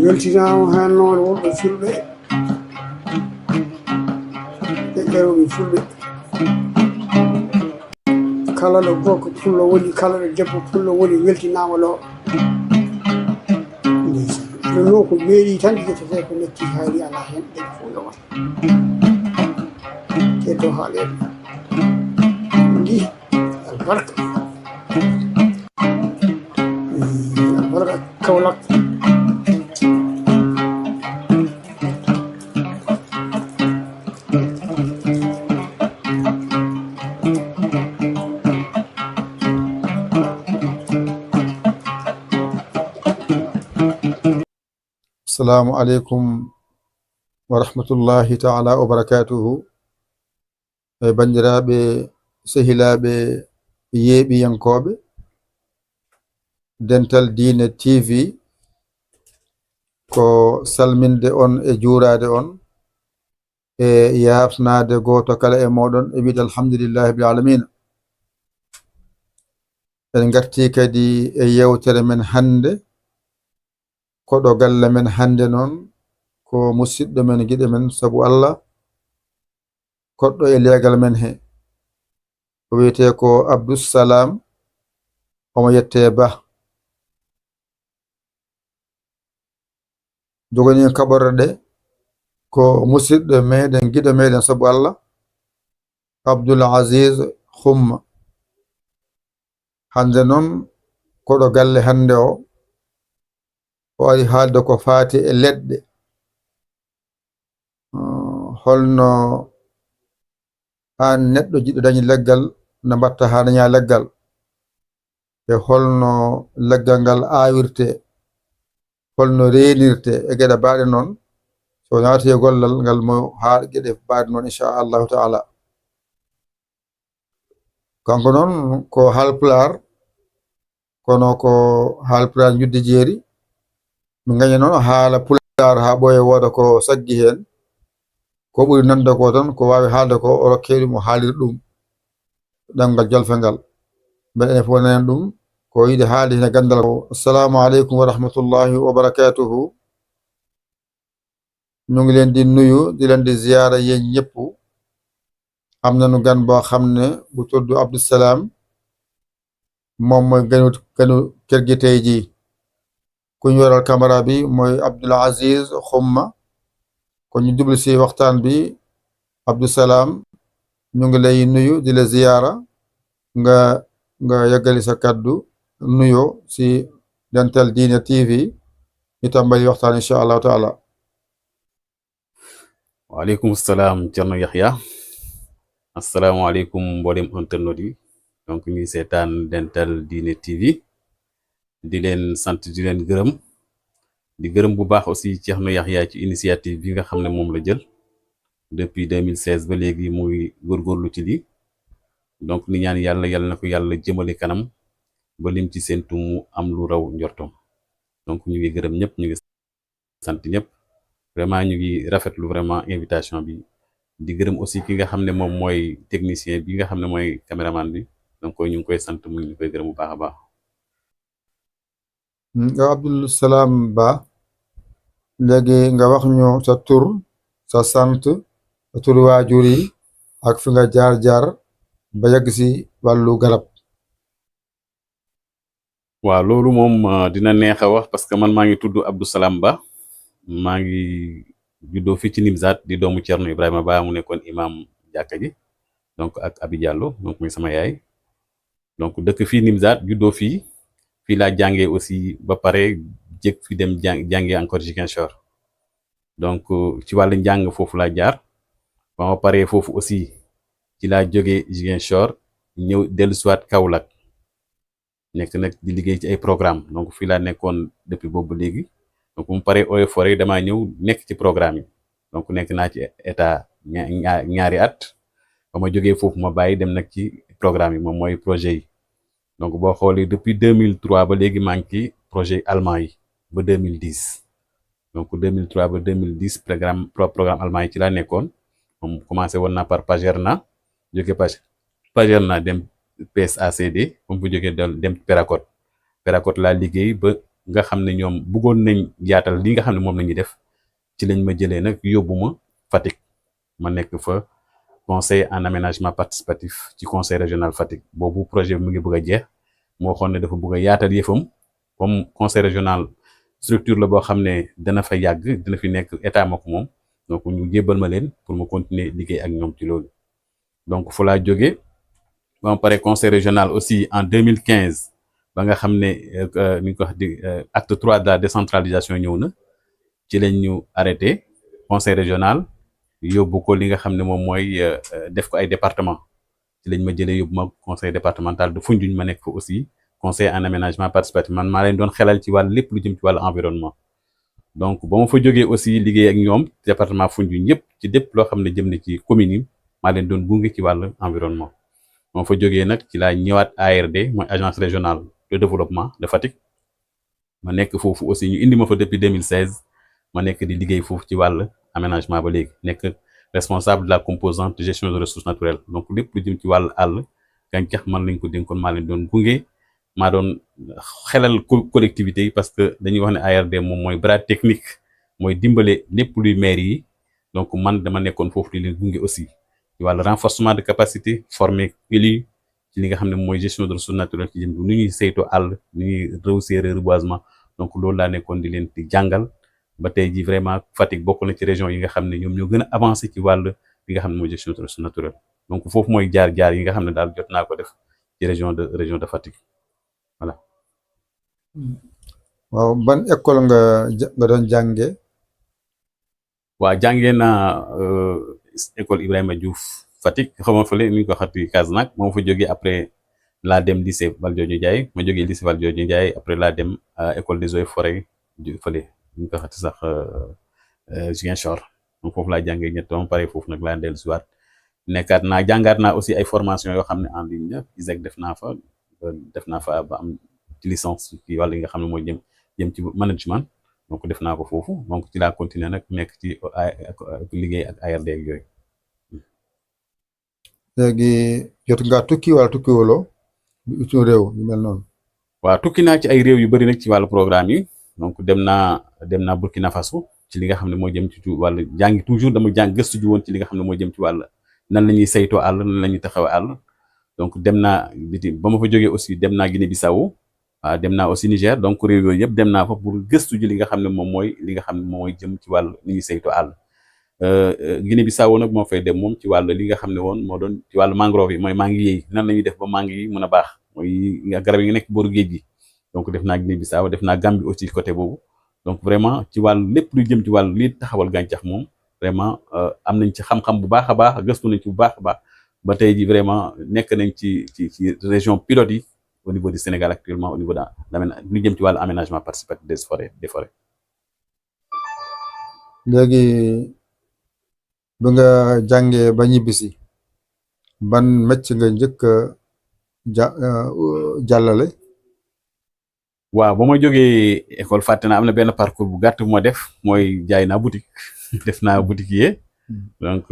weltinama ha noon wonɓe fulɓe e ƴewɓe fulɓe kala ɗo gorko pullo woni kala ɗo debbo pullo woni weltinama lo ɗum noon ko meeɗi tan ƴettete ko lekki haali ala hen ɗen fof yowata keddo haaleɓe ndi albarka albarka Kaolack Assalamu alaikum wa rahmatullahi ta'ala wa barakatuhu. Bandiraɓe sehilaɓe yeeɓiyankoɓe Dental Dine TV ko salminde on e juurade on e yafnade goto kala e moɗon e wiide alhamdulillahi rabbil alamin. En garti kadi e yewtere men hande koɗo galle men hande noon ko musidɗo men giɗe men sabu Allah koɗɗo e legal men he o wiyete ko Abdussalam omo yette Ba jogoni kaɓorɗe ɗe ko musidɗo meɗen giɗo meɗen sabu Allah Abdul Aziz Khumma. Hande noon koɗo galle hande o ari haalde ko faati e leɗɗe holno an neɗɗo jiɗɗo dañi leggal no mbatta ha daña leggal e holno leggal ngal awirte holno renirte e geɗe baɗe noon so naati e gollal ngal mo ha geɗe baɗe noon inchallahu taala. Kanko noon ko halpular kono ko halpular judde jeeri mi gaña noon haala pular ha ɓooye wooda ko saggi hen ko ɓuri nande ko tan ko wawi haalde ko o rokke ɗum o haalir ɗum ɗemgal jolfe ngal mbeɗa enen fof nanen ɗum ko yiɗi haalde hene gandal ko. Assalamu aleykum wa rahmatullahi wa barakatuhu. ñu ngi leen di nuyu di leen di ziyaara yéen ñëpp. am nañu gan boo xam ne bu tudd Abdussalam moom mooy ganu kër gi tey jii ku ñu waral caméra bi mooy Abdul Aziz Khumma kon ñu jublu si waxtaan bi. Abdussalam ñu ngi lay nuyu di la ziyaara nga yeggali sa kaddu nuyo si Dental Dine TV ñu tàmbali waxtaan insha allahu taala. waaleykum salaam Thierno Yahya. asalaamaaleykum mboolem internet yi donc ñuy seetaan Dental Dine TV di leen sant di leen gërëm di gërëm bu baax aussi Thierno Yahya ci initiative bi nga xam ne moom la jël depuis 2016 ba léegi muy góorgóorlu ci lii donc ni ñaan yàlla na ko yàlla jëmale kanam ba lim ci séntu mu am lu raw njortom. donc ñu ngi gërëm ñëpp ñu ngi sant ñëpp vraiment ñu ngi rafetlu vraiment invitation bi di gërëm aussi ki nga xam ne moom mooy technicien bi nga xam ne mooy caméraman bi donc ñu ngi koy sant mu ngi koy gërëm bu baax a baax. Abdussalam Ba léegi nga wax ñu sa tur sa sant sa tur waajur yi ak fi nga jaar ba yegg si wàllu garab. waaw loolu moom dina neex a wax parce que man maa ngi tudd Abdussalam Ba maa ngi juddoo fii ci Nimzaat di doomu Thierno Ibrahima Ba mu nekkoon imam jàkka ji donc ak Abi Diallo donc muy sama yaay donc dëkk fii Nimzaat juddoo fii laa jàngee aussi ba pare jëkk fi dem jàngee encore Ziguinchor donc ci wàllu njàng foofu laa jaar ba ma paree foofu aussi ci laa jógee Ziguinchor ñëw dellusiwaat Kaolack nekk nag di liggéey ci ay programme donc fii laa nekkoon depuis boobu léegi donc mu paree Eaux et Forêts damaa ñëw nekk ci programme yi donc nekk naa ci état ñaari at ba ma jógee foofu ma bàyyi dem nag ci programme yi moom mooy projet yi donc boo xoolee depuis 2003 ba léegi maa ngi ci projet allemand yi ba 2010 donc 2003 ba 2010 programme allemand yi ci laa nekkoon moom commencé woon naa par Pagerna jóge Pagerna dem PSACD ba mu fa jógee dem Peracot laa liggéey ba nga xam ne ñoom bëggoon nañ yaatal li nga xam ne moom la ñuy def ci lañ ma jëlee nag yóbbu ma Fatick ma nekk fa conseil en aménagement participatif ci conseil régional Fatick boobu projet bi mu ngi bëgg a jeex moo xoon ne dafa bëgg a yaatal yëfam comme conseil régional structure la boo xam ne dana fa yàgg dina fi nekk état ma ko moom donc ñu jébbal ma leen pour ma continuer liggéey ak ñoom ci loolu donc fu laa jógee ba ma pare conseil régional aussi en 2015 ba nga xam ne ni ñu ko wax di acte 3 de la décentralisation ñëw na ci lañ ñu arrêté conseil régional yóbbu ko li nga xam ne moom mooy def ko ay département ci lañ ma jëlee yóbbu ma conseil départemental de Foundiougne ma nekk fa aussi conseil en aménagement participatif man maa leen doon xelal ci wàllu lépp lu jëm ci wàllu environnement donc ba ma fa jógee aussi liggéey ak ñoom département Foundiougne yëpp ci lépp loo xam ne jëm na ci commune yi maa leen doon gunge ci wàllu environnement ba ma fa jógee nag ci laa ñëwaat ARD mooy agence régionale de développement de Fatick ma nekk foofu aussi ñu indi ma fa depuis 2016 ma nekk di liggéey foofu ci wàllu aménagement ba léegi nekk responsable de la composante de gestion de ressources naturelles donc lépp lu jëm ci wàllu àll gàncax man lañ ko dénkoon maa leen doon gunge maa doon xelal collectivité yi parce que dañuy wax ne ARD moom mooy bras technique mooy dimbale lépp luy maire yi donc man dama nekkoon foofu di leen gunge aussi ci wàllu renforcement de capacité former élus ci li nga xam ne mooy gestion de ressources naturelles ci jëm nu ñuy saytoo àll nu ñuy rehausser reboisement donc loolu laa nekkoon di leen di jàngal ba tey ji vraiment Fatick bokk na ci région yi nga xam ne ñoom ñoo gën a avancé ci wàll li nga xam ne mooy gestion de ressources naturelles donc foofu mooy jaar-jaar yi nga xam ne daal jot naa ko def ci région de Fatick voilà. waaw ban école nga doon jànge waaw jàngee naa école Ibrahima Diouf Fatick xama fële ni ñu ko xati Kasnack moo fa jógee après laa dem lycée Valdiodio Ndiaye ma jógee lycée Valdiodio Ndiaye après laa dem école des eaux et forêts fële ñu ko xati sax Ziguinchor donc foofu laa jàngee ñett ba pare foofu nag laa dellu si waat nekkaat naa jàngaat naa aussi ay formation yoo xam ne en ligne la ISEC def naa fa ba am ci licence ci wàll yi nga xam ne mooy jëm ci management donc def naa ko foofu donc ci laa continuer nag nekk ci liggéey ak ARD ak yooyu. léegi jot ngaa tukki wala tukki wolo ci réew yu mel noonu. waaw tukki naa ci ay réew yu bëri nag ci wàllu programme yi donc dem naa Burkina Faso ci li nga xam ne moo jëm ci wàllu jàngi toujours dama gëstu ju woon ci li nga xam ne moo jëm ci wàll nan la ñuy saytoo àll nan la ñuy taxaw àll donc dem naa biti ba ma fa jógee aussi dem naa Guinée Bissau waaw dem naa aussi Niger donc réew yooyu yëpp dem naa fa pour gëstu ji li nga xam ne moom mooy jëm ci wàll ni ñuy saytoo àll Guinée Bissau nag moo fay dem moom ci wàll li nga xam ne woon moo doon ci wàllu mangrove yi mooy mangue yi nan la ñuy def ba mangue yi mën a baax mooy garab yi nga nekk booru géej gi donc def naa Guinée Bissau def naa Gambie aussi côté boobu donc vraiment ci wàllu lépp lu jëm ci wàllu lii taxawal gàncax moom vraiment am nañ ci xam-xam bu baax a baax gëstu nañ ci bu baax a baax ba tey ji vraiment nekk nañ ci région pilote yi au niveau du Sénégal actuellement au niveau lu jëm ci wàllu aménagement participatif des forêts. léegi ba nga jàngee ba ñibbisi ban métier nga njëkk jàllale. waaw ba ma jógee école fàtte naa am na benn parcours bu gàtt bu ma def mooy jaay naa boutique def naa boutiquier donc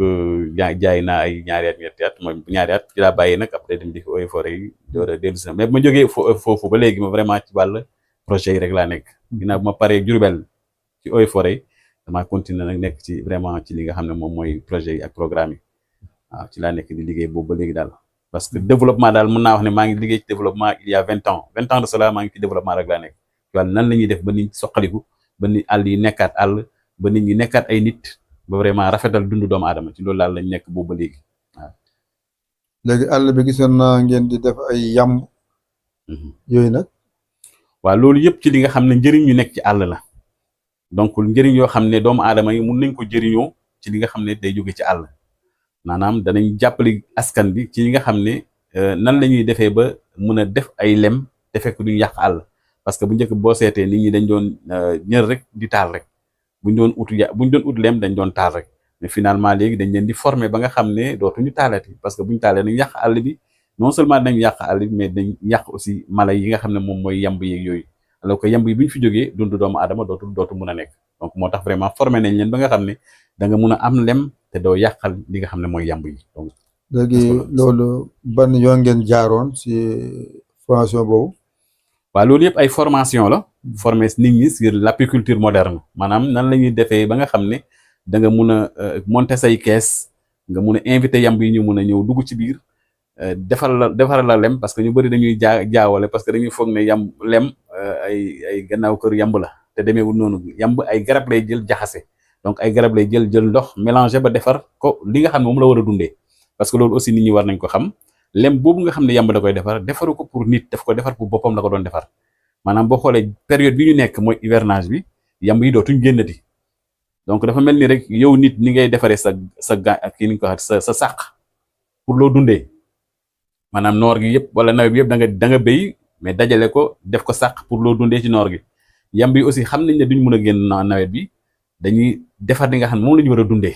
jaay naa ay ñaari at ñetti at mooy ñaari at ci laa bàyyi nag après dem di fi eaux et forêts yi door a dellu si mais bu ma jógee foofu ba léegi ma vraiment ci wàll projet yi rek laa nekk ginnaaw bu ma paree Diourbel ci eaux et forêts yi damaa continuer nag nekk ci vraiment ci li nga xam ne moom mooy projet yi ak programme yi waaw ci laa nekk di liggéey boobu ba léegi daal parce que développement daal mën naa wax ne maa ngi liggéey ci développement il y a 20 ans de cela maa ngi ci développement rek laa nekk ci wàll nan la ñuy def ba nit soqaliku ba nit àll yi nekkaat àll ba nit ñi nekkaat ay nit ba vraiment rafetal dundu doomu aadama ci loolu daal lañ nekk boobu ba léegi waaw. léegi àll bi gisoon naa ngeen di def ay yàmb. yooyu nag. waaw loolu yëpp ci li nga xam ne njëriñ ñu nekk ci àll la donc njëriñ yoo xam ne doomu aadama yi mun nañ ko jëriñoo ci li nga xam ne day jóge ci àll maanaam danañ jàppale askan bi ci li nga xam ne nan la ñuy defee ba mun a def ay lem te fekk duñ yàq àll parce que bu njëkk boo seetee nit ñi dañ doon ñër rek di taal rek buñ doon ut lem dañ doon taal rek mais finalement léegi dañ leen di former ba nga xam ne dootuñu taalati parce que buñu taalee nañ yàq àll bi non seulement dañ yàq àll bi mais dañ yàq aussi mala yi nga xam ne moom mooy yamb yeeg yooyu alors que yamb yi bu ñu fi jógee dundu doomu aadama dootu mun a nekk donc moo tax vraiment former nañ leen ba nga xam ne da nga mun a am lem te doo yàqal li nga xam ne mooy yamb yi donc léegi loolu ban yoon ngeen jaaroon si formation boobu. waaw loolu yëpp ay formation la former nit ñi sur l'apiculture moderne maanaam nan la ñuy defee ba nga xam ne da nga mun a monter say kees nga mun a invité yamb yi ñu mun a ñëw dugg ci biir defaral la lem parce que ñu bëri dañuy jaawale parce que dañuy foog ne lem ay gannaaw kër yamb la te demeewul noonu yamb ay garab lay jël jaxase donc ay garab lay jël ndox mélangé ba defar ko li nga xam ne moom la war a dundee parce que loolu aussi nit ñi war nañ ko xam lem boobu nga xam ne yamb da koy defaru ko pour nit daf ko defar pour boppam la ko doon defar maanaam boo xoolee période bi ñu nekk mooy hivernage bi yamb yi dootuñ génnati donc dafa mel ni rek yow nit ni ngay defaree sa kii ni ko waxee sa sàq pour loo dundee maanaam noor gi yëpp wala nawet bi yëpp da nga béy mais dajale ko def ko sàq pour loo dundee ci noor gi yamb yi aussi xam nañ ne duñ mun a génn nawet bi dañuy defar li nga xam ne moom la ñu war a dundee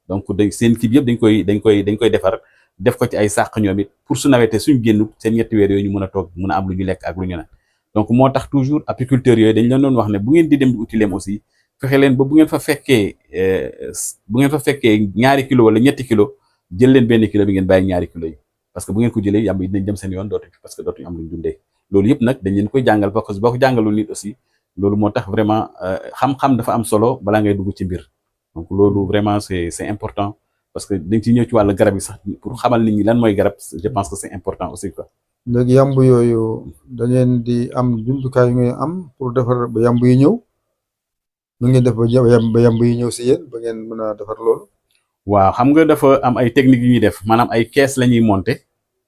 donc seen kii bi yëpp dañ koy defar def ko ci ay sàq ñoom it pour su nawetee suñ génn seen ñetti weer yooyu ñu mën a toog mën a am lu ñu lekk ak lu ñu naan donc moo tax toujours apiculteurs yooyu dañ leen doon wax ne bu ngeen di dem di uti lem aussi fexe leen ba bu ngeen fa fekkee ñaari kilo wala ñetti kilo jël leen benn kilo bi ngeen bàyyi ñaari kilo yi parce que bu ngeen ko jëlee yamb yi dinañ dem seen yoon parce que dootuñu am luñ dundee loolu yëpp nag dañ leen koy jàngal parce que boo ko jàngalul nit aussi loolu moo tax vraiment xam-xam dafa am solo balaa ngay dugg ci mbir donc loolu vraiment c'est important parce que dañ ci ñëw ci wàllu garab yi sax pour xamal nit ñi lan mooy garab je pense que c'est important aussi quoi. léegi yamb yooyu da ngeen di am jumtukaay yu ngeen am pour defar ba yamb yi ñëw lu ngeen def ba yamb yi ñëw si yéen ba ngeen mën a defar loolu. waaw xam nga dafa am ay techniques yu ñuy def maanaam ay kees la ñuy monter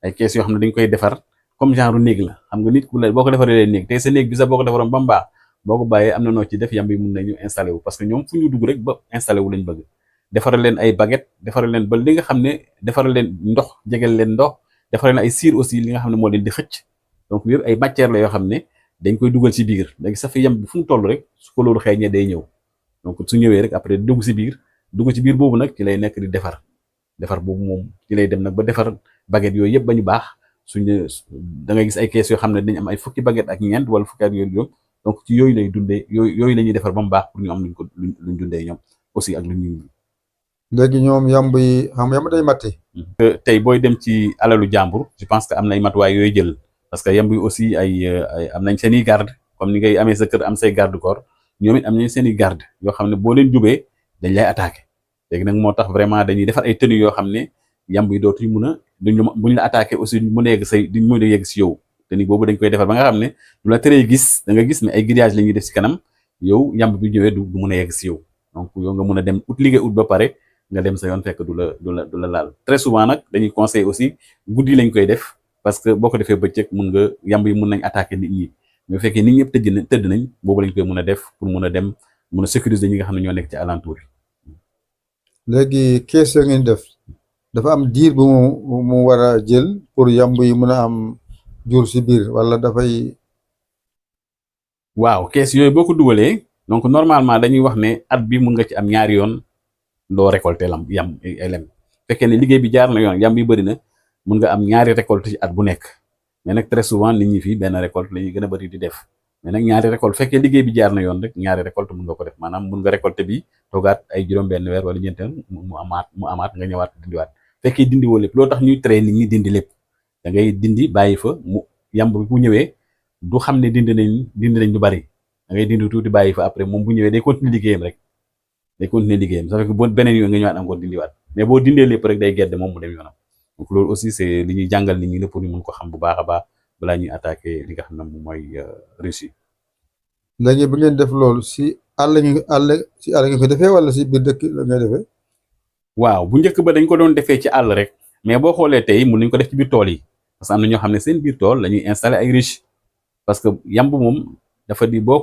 ay kees yoo xam ne dañ koy defar comme genre néeg la xam nga nit ku la boo ko defaree néeg tey sa néeg bi sax boo ko defaroon ba mu baax boo ko bàyyee am na noo ci def yamb yi mun nañu installé wu parce que ñoom fu ñu dugg rek ba installé wu lañ bëgg defaral leen ay baguette defaral leen ba li nga xam ne defaral leen ndox jegel leen ndox defaral leen ay siir aussi li nga xam ne moo leen di xëcc donc yëpp ay matière la yoo xam ne dañ koy dugal ci biir léegi sa fi yamb bi fu mu toll rek su ko loolu xeeñee day ñëw donc su ñëwee rek après dugg ci biir boobu nag ci lay nekk di defar boobu moom ci lay dem nag ba defar baguette yooyu yëpp ba ñu baax suñu da ngay gis ay kees yoo xam ne dañ am ay fukki baguette ak ñeent wala fukki ak yooyu donc ci yooyu lay dundee yooyu la ñuy defar ba mu baax pour ñu am luñ dundee ñoom aussi ak luñ léegi ñoom yamb yi xam yamb day matte. tey booy dem ci alalu jàmbur je pense que am na ay matuwaay yooyu jël parce que yamb yi aussi ay am nañ seen i garde comme ni ngay amee sa kër am say garde corps ñoom it am nañ seen i garde yoo xam ne boo leen jubee dañ lay attaqué léegi nag moo tax vraiment dañuy defar ay tenues yoo xam ne yamb yi dootuñu mun a buñ la attaqué aussi duñ mën a yegg duñ mën a yegg si yow tenue boobu dañ koy defar ba nga xam ne du la teree gis da nga gis ne ay grillage la ñuy def si kanam yow yamb bi ñëwee du mën a yegg si yow donc yow nga mën a dem liggéey ba pare nga dem sa yoon fekk du la laal très souvent nag dañuy conseiller aussi guddi lañ koy def parce que boo ko defee bëccëg mun nga yamb yi mun nañ attaquer nit ñi mais fekkee nit ñëpp tëdd nañ boobu lañ koy mun a def pour mun a dem mun a sécuriser ñi nga xam ne ñoo nekk ci alentour yi. léegi kees yoo ngeen def dafa am diir bu mu war a jël pour yamb yi mën a am jur si biir wala dafay. waaw kees yooyu boo ko dugalee donc normalement dañuy wax ne at bi mun nga ci am ñaari yoon. loo récolté lem fekkee ne liggéey bi jaar na yoon yamb yi bëri na mun nga am ñaari récolte ci at bu nekk mais nag très souvent nit ñi fii benn récolte la ñuy gën a bëri di def mais nag ñaari récolte fekkee liggéey bi jaar na yoon rek ñaari récolte mun nga ko def maanaam mun nga récolté bi toogaat ay juróom-benn weer wala ñeenti mu amaat nga ñëwaat dindiwaat fekkee dindi woo lépp loo tax ñuy tere nit ñi dindi lépp da ngay dindi bàyyi fa mu yamb bi bu ñëwee du xam ne dindi nañ lu bari da ngay dindi tuuti bàyyi fa après moom bu ñëwee day continuer liggéeyam rek day continuer liggéeyam ça fait que boo beneen yoon nga ñëwaat encore dindiwaat mais boo dindee lépp rek day gedd moom mu dem yoonam donc loolu aussi c'est li ñuy jàngal nit ñi la pour ñu mun ko xam bu baax a baax balaa ñuy attaquer li nga xam ne moom mooy Russie. léegi bu ngeen def loolu si àll nga ko defee wala si biir dëkk la ngay defee. waaw bu njëkk ba dañ ko doon defee ci àll rek mais boo xoolee tey mun nañ ko def ci biir tool yi parce que am na ñoo xam ne seen biir tool la ñuy installer ay riche parce que yamb moom dafa di boo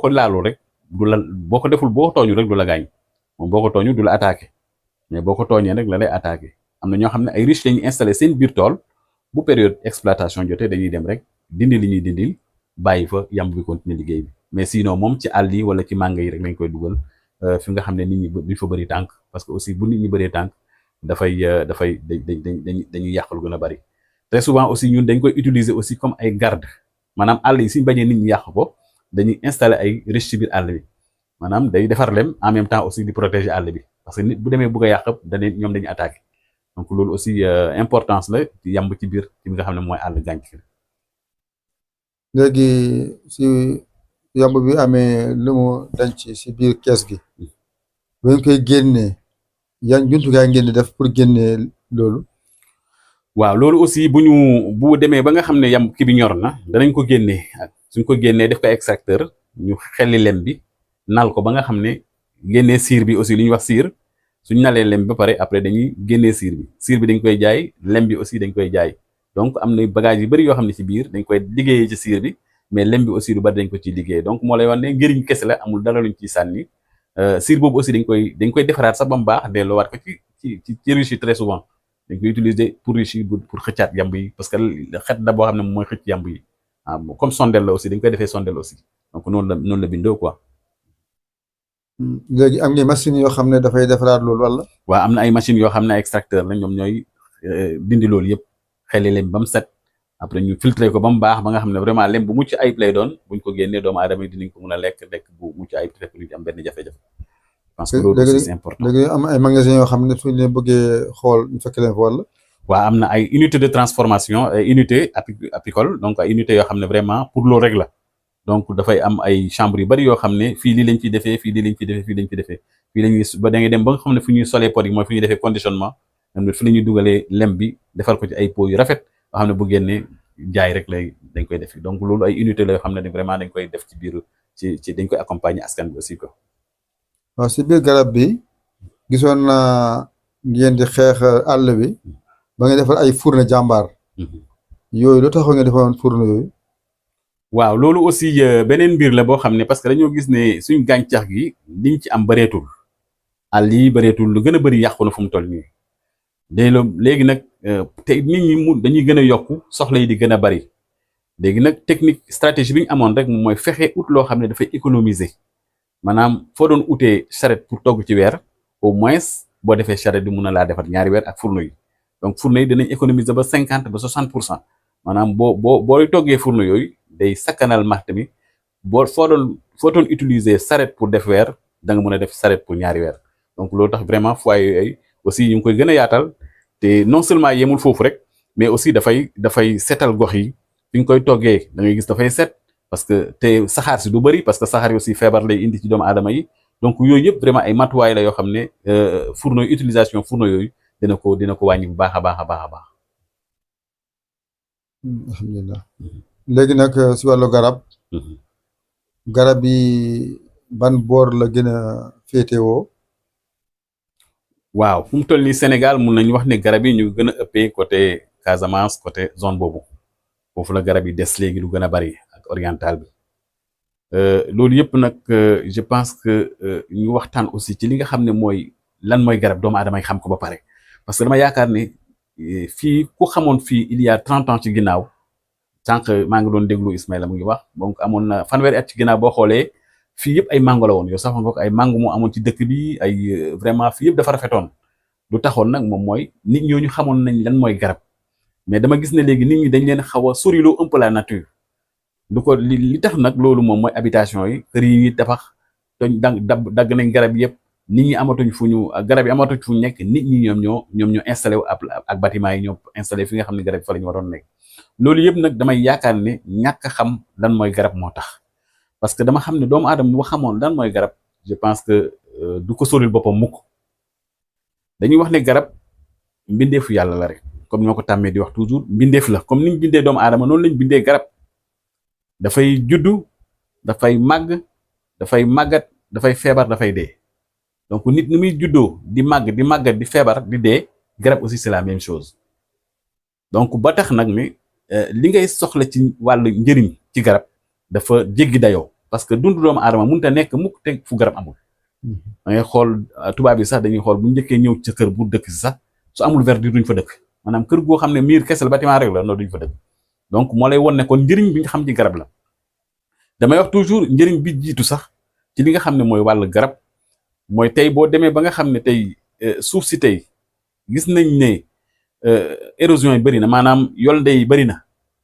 ko laalul rek. du la boo ko deful boo tooñu rek du la gaañ moom boo ko tooñu du la attaqué mais boo ko tooñee rek la lay attaqué am na ñoo xam ne ay riche la ñuy installé seen biir tool bu période exploitation jotee dañuy dem rek dindi li ñuy dindil bàyyi fa yamb bi continuer liggéey bi mais sinon moom ci àll yi wala ci mànga yi rek lañ koy dugal fi nga xam ne nit ñi duñ fa bëri tànk parce que aussi bu nit ñi bëree tànk dafay dañuy yàq lu gën a bëri très souvent aussi ñun dañ koy utiliser aussi comme ay garde maanaam àll yi suñ bañee nit ñi yàq ko dañuy installer ay riche ci biir àll bi maanaam day defar lem en même temps aussi di protéger àll bi parce que nit bu demee bëgg a yàq ñoom dañuy attaqué donc loolu aussi importance la yamb ci biir ci nga xam ne mooy àll gàncax gi. léegi si yamb bi amee lu mu denc si biir kees gi bu ngeen koy génnee yan jumtukaay ngeen di def pour génnee loolu. waaw loolu aussi bu demee ba nga xam ne yamb ki bi ñor na danañ ko génnee suñ ko génnee def ko extracteur ñu xelli lem bi nal ko ba nga xam ne génnee siir bi aussi li ñuy wax siir suñ nalee lem bi ba pare après dañuy génnee siir bi dañ koy jaay lem bi aussi dañ koy jaay donc am na bagage yu bëri yoo xam ne ci biir dañ koy liggéeyee ci siir bi mais lem bi aussi lu bari dañ ko ciy liggéey donc moo lay wax ne njëriñ kese la amul dara luñ ciy sànni siir boobu aussi dañ koy defaraat sax ba mu baax delloowaat ko ci riche yi très souvent dañ koy utiliser pour riche yi pour xëccaat yamb yi parce que xet da boo xam ne mooy xëcc yamb yi comme sondel la aussi dañ koy defee sondel aussi donc noonu la bindoo quoi. léegi am nga machine yoo xam ne dafay defaraat loolu wala. waaw am na ay machines yoo xam ne extracteur la ñoom ñooy dindi loolu yëpp xeli lem ba mu set après ñu filtré ko ba mu baax ba nga xam ne vraiment lem bu mucc ayib lay doon buñ ko génnee doomu aadama yi dinañ ko mën a lekk bu mucc ayib te duñ am benn jafe-jafe. parce que loolu aussi c'est important. léegi am ay magasins yoo xam ne suñ leen bëggee xool ñu fekk leen fa wala. waaw am na ay unité de transformation ay unité apicole donc ay unité yoo xam ne vraiment pour loolu rek la donc dafay am ay chambre yu bari yoo xam ne fii lii lañ ciy defee fii lii lañ ciy defee fii lañ ciy defee fii lañuy ba da ngay dem ba nga xam ne fu ñuy solee pot yi mooy fu ñuy defee conditionnement am fi la ñuy dugalee lem bi defal ko ci ay pot yu rafet yoo xam ne bu génnee jaay rek dañ koy def donc loolu ay unité la yoo xam ne vraiment dañ koy def ci biir ci dañ koy accompagner askan bi aussi quoi. waaw si biir garab bi gisoon naa ngeen di xeex àll bi ba nga defal ay fourne jàmbaar yooyu lu taxaw nga defoon fourne yooyu. waaw loolu aussi beneen mbir la boo xam ne parce que dañoo gis ne suñ gàncax gi liñ ci am bëreetul àll yi bëreetul lu gën a bëri yàqu na fu mu toll nii léegi nag te nit ñi dañuy gën a yokku soxla yi di gën a bëri léegi nag technique stratégie bi ñu amoon rek mooy fexe ut loo xam ne dafay économiser maanaam foo doon utee charrette pour togg ci weer au moins boo defee charrette bi mun na laa defar ñaari weer ak fourneau yi donc fourneau yi dinañ économiser ba 50 ba 60% maanaam booy toggee fourneau yooyu day sakkanal matt mi foo doon utiliser charrette pour def weer da nga mën a def charrette pour ñaari weer donc loolu tax vraiment foyer yooyu aussi ñu ngi koy gën a yaatal te non seulement yemul foofu rek mais aussi dafay setal gox yi fi ñu koy toggee da ngay gis dafay set parce que te saxaar si du bëri parce que saxaar yi aussi feebar lay indi ci doomu aadama yi donc yooyu yëpp vraiment ay matuwaay la yoo xam ne fourneau utilisation fourneau yooyu dina ko wàññi bu baax a baax a baax a baax. alhamdulilah léegi nag si wàllu garab yi ban boor la gën a féetewoo. waaw fu mu toll nii Sénégal mun nañu wax ne garab yi ñu gën a ëppee côté Casamance côté zone boobu foofu la garab yi des léegi lu gën a bari ak oriental bi loolu yëpp nag je pense que ñu waxtaan aussi ci li nga xam ne mooy lan mooy garab doomu aadama yi xam ko ba pare parce que dama yaakaar ne fii ku xamoon fii il y a 30 ans ci ginnaaw sànq maa ngi doon déglu Ismaïla mu ngi wax donc amoon na fanweeri at ci ginnaaw boo xoolee fii yëpp ay mango la woon yow sax nga ko ay mango moo amoon ci dëkk bi ay vraiment fii yëpp dafa rafetoon lu taxoon nag moom mooy nit ñooñu xamoon nañ lan mooy garab mais dama gis ne léegi nit ñi dañ leen xaw a soriloo un peu la nature lu ko li tax nag loolu moom mooy habitation yi kër yi ñuy tabax dagg nañ garab yëpp nit ñi amatuñ garab yi amatuñ fu ñu nekk nit ñi ñoom ñoo installé wu ak bâtiment yi ñoo installé fi nga xam ne garab yi fa la ñu waroon nekk loolu yëpp nag damay yaakaar ne ñàkk a xam lan mooy garab moo tax parce que dama xam ne doomu aadama bu xamoon lan mooy garab je pense que du ko soril boppam mukk dañuy wax ne garab mbindeefu yàlla la rek comme ñoo ko tàmmee di wax toujours mbindeef la comme niñ bindee doomu aadama noonu lañ bindee garab dafay juddu dafay màgg dafay màggat dafay feebar dafay dee donc nit ni muy juddoo di màgg di màggat di feebar di dee garab aussi c'est la même chose donc ba tax nag ni li ngay soxla ci wàllu njëriñ ci garab dafa jéggi dayoo parce que dundu doomu aadama mënut a nekk mukk te fu garab amul da ngay xool tubaab yi sax dañuy xool bu njëkkee ñëw ca kër bu dëkk si sax su amul verdure duñ fa dëkk maanaam kër goo xam ne miir kese la bâtiment rek la noonu duñ fa dëkk donc moo lay won ne kon njëriñ bi nga xam ci garab la damay wax toujours njëriñ bi jiitu sax ci li nga xam ne mooy wàllu garab mooy tey boo demee ba nga xam ne tey suuf si tey gis nañ ne érosion yi bëri na maanaam yolnde yi bëri na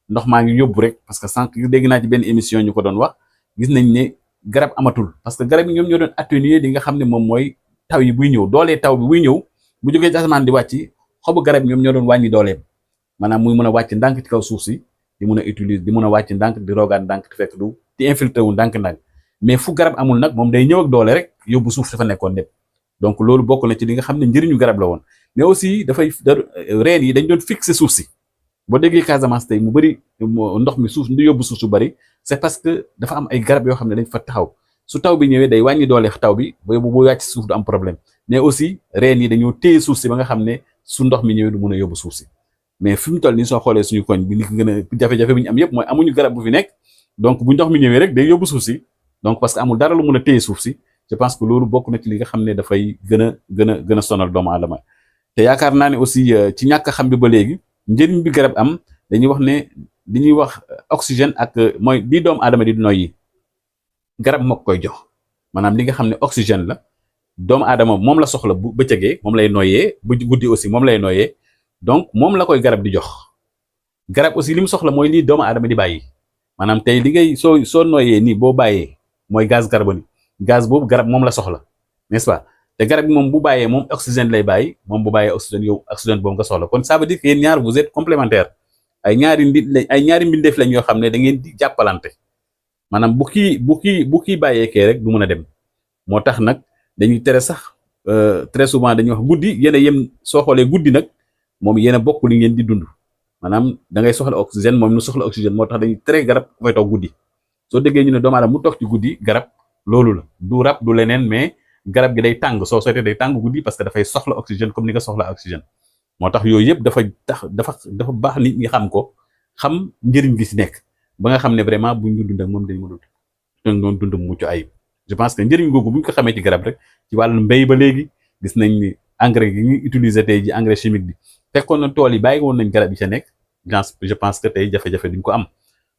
ndox maa ngi yóbbu rek parce que sànq dégg naa ci benn émission ñu ko doon wax gis nañ ne garab amatul parce que garab yi ñoom ñoo doon atténuer li nga xam ne moom mooy taw yi buy ñëw doolee taw bi buy ñëw bu jógee ci asamaan di wàcc xobu garab yi ñoom ñoo doon wàññi dooleem maanaam muy mën a wàcc ndànk ci kaw suuf si di mën a utiliser di mën a wàcc ndànk di rogaat ndànk te fekk du di infiltré wu ndànk-ndànk mais fu garab amul nag moom day ñëw ak doole rek yóbbu suuf dafa nekkoon lépp donc loolu bokk na ci li nga xam ne njëriñu garab la woon mais aussi dafay reen yi dañ doon fixer suuf si boo déggee Casamance tey mu bëri ndox mi suuf di yóbbu suuf su bëri c'est parce que dafa am ay garab yoo xam ne dañ fa taxaw su taw bi ñëwee day wàññi doole taw bi ba bu wàcc suuf du am problème mais aussi reen yi dañoo téye suuf si ba nga xam ne su ndox mi ñëwee du mën a yóbbu suuf si mais fi mu toll nii soo xoolee suñu koñ bi li ko gën a jafe-jafe bi ñu am yëpp mooy amuñu garab bu fi nekk donc bu ndox mi ñëwee rek day yóbbu suuf si donc parce que amul dara lu mën a téye suuf si je pense que loolu bokk na ci li nga xam ne dafay gën a sonal doomu aadama te yaakaar naa ne aussi ci ñàkk xam bi ba léegi njëriñ bi garab am dañuy wax ne li ñuy wax oxygène ak mooy di doomu aadama di noyyi garab moo koy jox maanaam li nga xam ne oxygène la doomu aadama moom la soxla bu bëccëgee moom lay noyyee bu guddi aussi moom lay noyyee donc moom la koy garab di jox garab aussi li mu soxla mooy lii doomu aadama di bàyyi maanaam tey li ngay soo noyyee nii boo bàyyee mooy gaz carbonique gaz boobu garab moom la soxla n'est-ce pas te garab bi moom bu bàyyee moom oxygène lay bàyyi moom bu bàyyee oxygène yow oxygène boobu nga soxla kon ça veut dire que yéen ñaar vous êtes complémentaires ay ñaari mbindeef lañ yoo xam ne da ngeen di jàppalante maanaam bu kii bàyyeekee rek du mën a dem moo tax nag dañuy tere sax très souvent dañuy wax guddi yéen a yem soo xoolee guddi nag moom yéen a bokk li ngeen di dund maanaam da ngay soxla oxygène moom nu soxla oxygène moo tax dañuy tere garab ku fay toog guddi soo déggee ñu ne doomu aadama mu toog ci guddi garab loolu la du rab du leneen mais garab gi day tàng soo sootee day tàng guddi parce que dafay soxla oxygène comme ni nga soxla oxygène moo tax yooyu yëpp dafa baax nit ñi xam ko xam njëriñ gi si nekk ba nga xam ne vraiment buñ ñu dund ak moom dañ mën a dund mucc ayib je pense que njëriñ googu buñ ko xamee ci garab rek ci wàllu mbéy ba léegi gis nañ ni engrais gi ñuy utiliser tey ji engrais chimique bi fekkoon na tool yi bàyyi woon nañ garab yi ca nekk je pense que tey jafe-jafe duñ ko am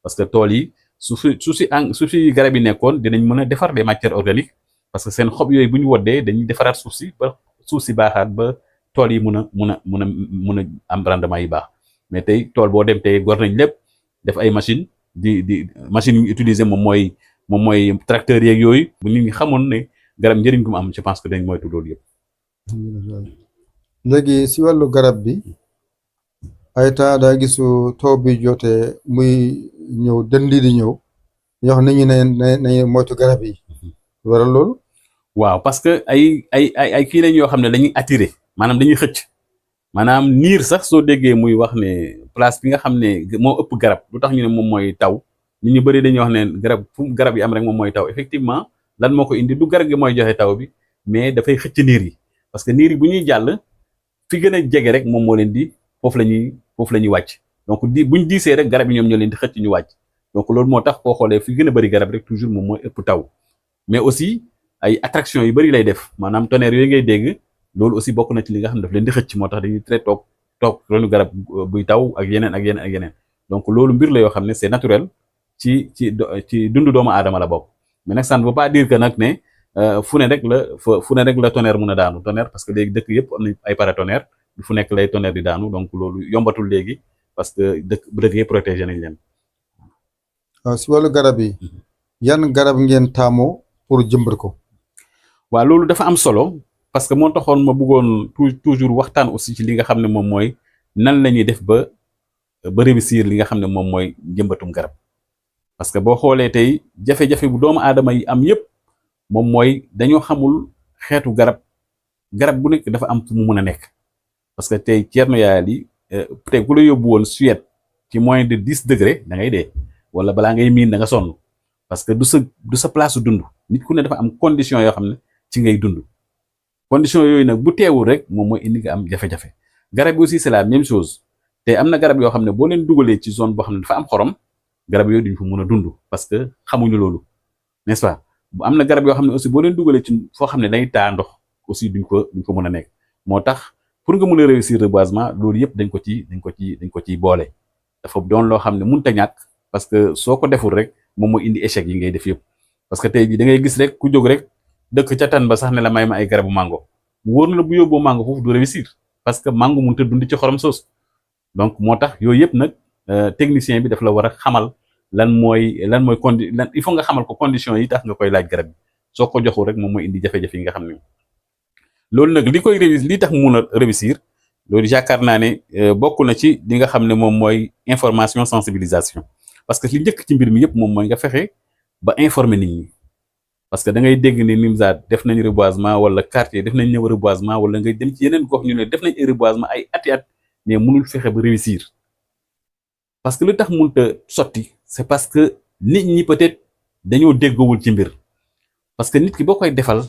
parce que tool yi su fi garab yi nekkoon dinañ mën a defar des matières organiques parce que seen xob yooyu bu ñu woddee dañuy defaraat suuf si ba suuf si baaxaat ba tool yi mun a am rendement yi baax mais tey tool boo dem tey gor nañ lépp def ay machine di machine yi ñu utiliser moom mooy tracteur yeeg yooyu bu nit ñi xamoon ne garab njëriñ gu mu am je pense que dañ moytu loolu yëpp. léegi si wàllu garab bi ay temps daa gisu taw bi jotee muy ñëw dëndi di ñëw ñoo xam ne ñu ne moytu garab yi waral loolu. waaw parce que ay kii lañ yoo xam ne dañuy attirer maanaam dañuy xëcc maanaam niir sax soo déggee muy wax ne place bi nga xam ne moo ëpp garab lu tax ñu ne moom mooy taw nit ñu bëri dañuy wax ne garab fu garab yi am rek moom mooy taw effectivement lan moo ko indi du garab gi mooy joxe taw bi mais dafay xëcc niir yi parce que niir yi bu ñuy jàll fi gën a jege rek moom moo leen di foofu la ñuy wàcc donc buñ diisee rek garab yi ñoom ñoo leen di xëcc ñu wàcc donc loolu moo tax koo xoolee fi gën a bëri garab rek toujours moom mooy ëpp taw mais aussi ay attraction yu bëri lay def maanaam tonnerre yooyu ngay dégg loolu aussi bokk na ci li nga xam ne daf leen di xëcc moo tax dañuy très toog ronu garab buy taw ak yeneen donc loolu mbir la yoo xam ne c'est naturel ci dundu doomu aadama la bokk mais nag ça ne veut pas dire que nag ne fu ne rek la tonnerre mun a daanu tonnerre parce que léegi dëkk yëpp am nañ ay paratonnerre fu nekk lay tonnerre di daanu donc loolu yombatul léegi parce que dëkk yi protégé nañ leen. waaw si wàllu garab yi yan garab ngeen taamoo pour jëmbat ko. waaw loolu dafa am solo parce que moo taxoon ma bëggoon toujours waxtaan aussi ci li nga xam ne moom mooy nan la ñuy def ba réussir li nga xam ne moom mooy jëmbatum garab parce que boo xoolee tey jafe-jafe bu doomu aadama yi am yëpp moom mooy dañoo xamul xeetu garab bu nekk dafa am fu mu mën a nekk parce que tey Thierno Yaali peut-être ku la yóbbu woon Suède ci moins de 10 degrés da ngay dee wala balaa ngay miin da nga sonn parce que du sa place su dund nit ku ne dafa am condition yoo xam ne ci ngay dund condition yooyu nag bu teewul rek moom mooy indi nga am jafe-jafe garab yi aussi c'est la même chose te am na garab yoo xam ne boo leen dugalee ci zone boo xam ne dafa am xorom garab yooyu duñ fa mën a dund parce que xamuñu loolu n'est-ce pas bu am na garab yoo xam ne aussi boo leen dugalee ci foo xam ne day taa ndox aussi duñ ko mën a nekk moo tax pour nga mën a réussir reboisement loolu yëpp dañ ko ciy boole dafa doon loo xam ne mënut a ñàkk parce que soo ko deful rek moom mooy indi échec yi ngay def yëpp parce que tey jii da ngay gis rek ku jóg rek dëkk ca tan ba sax ne la may ma ay garabu mango mu wóor na la bu yóbboo mango foofu du réussir parce que mango mënut a dund ci xorom soos donc moo tax yooyu yëpp nag technicien bi daf la war a xamal lan mooy il faut nga xamal ko condition yi tax nga koy laaj garab bi soo ko joxul rek moom mooy indi jafe-jafe yi nga xam ne loolu nag li tax mu mun a réussir loolu yaakaar naa ne bokk na ci li nga xam ne moom mooy information sensibilisation parce que li njëkk ci mbir mi yëpp moom mooy nga fexe ba informer nit ñi parce que da ngay dégg ne Nimzaat def nañ reboisement wala quartier def nañ reboisement wala ngay dem ci yeneen gox ñu ne def nañ reboisement ay ati at mais mënul fexe ba réussir parce que lu tax mënut a sotti c'est parce que nit ñi peut-être dañoo déggoowul ci mbir parce que nit ki boo koy defal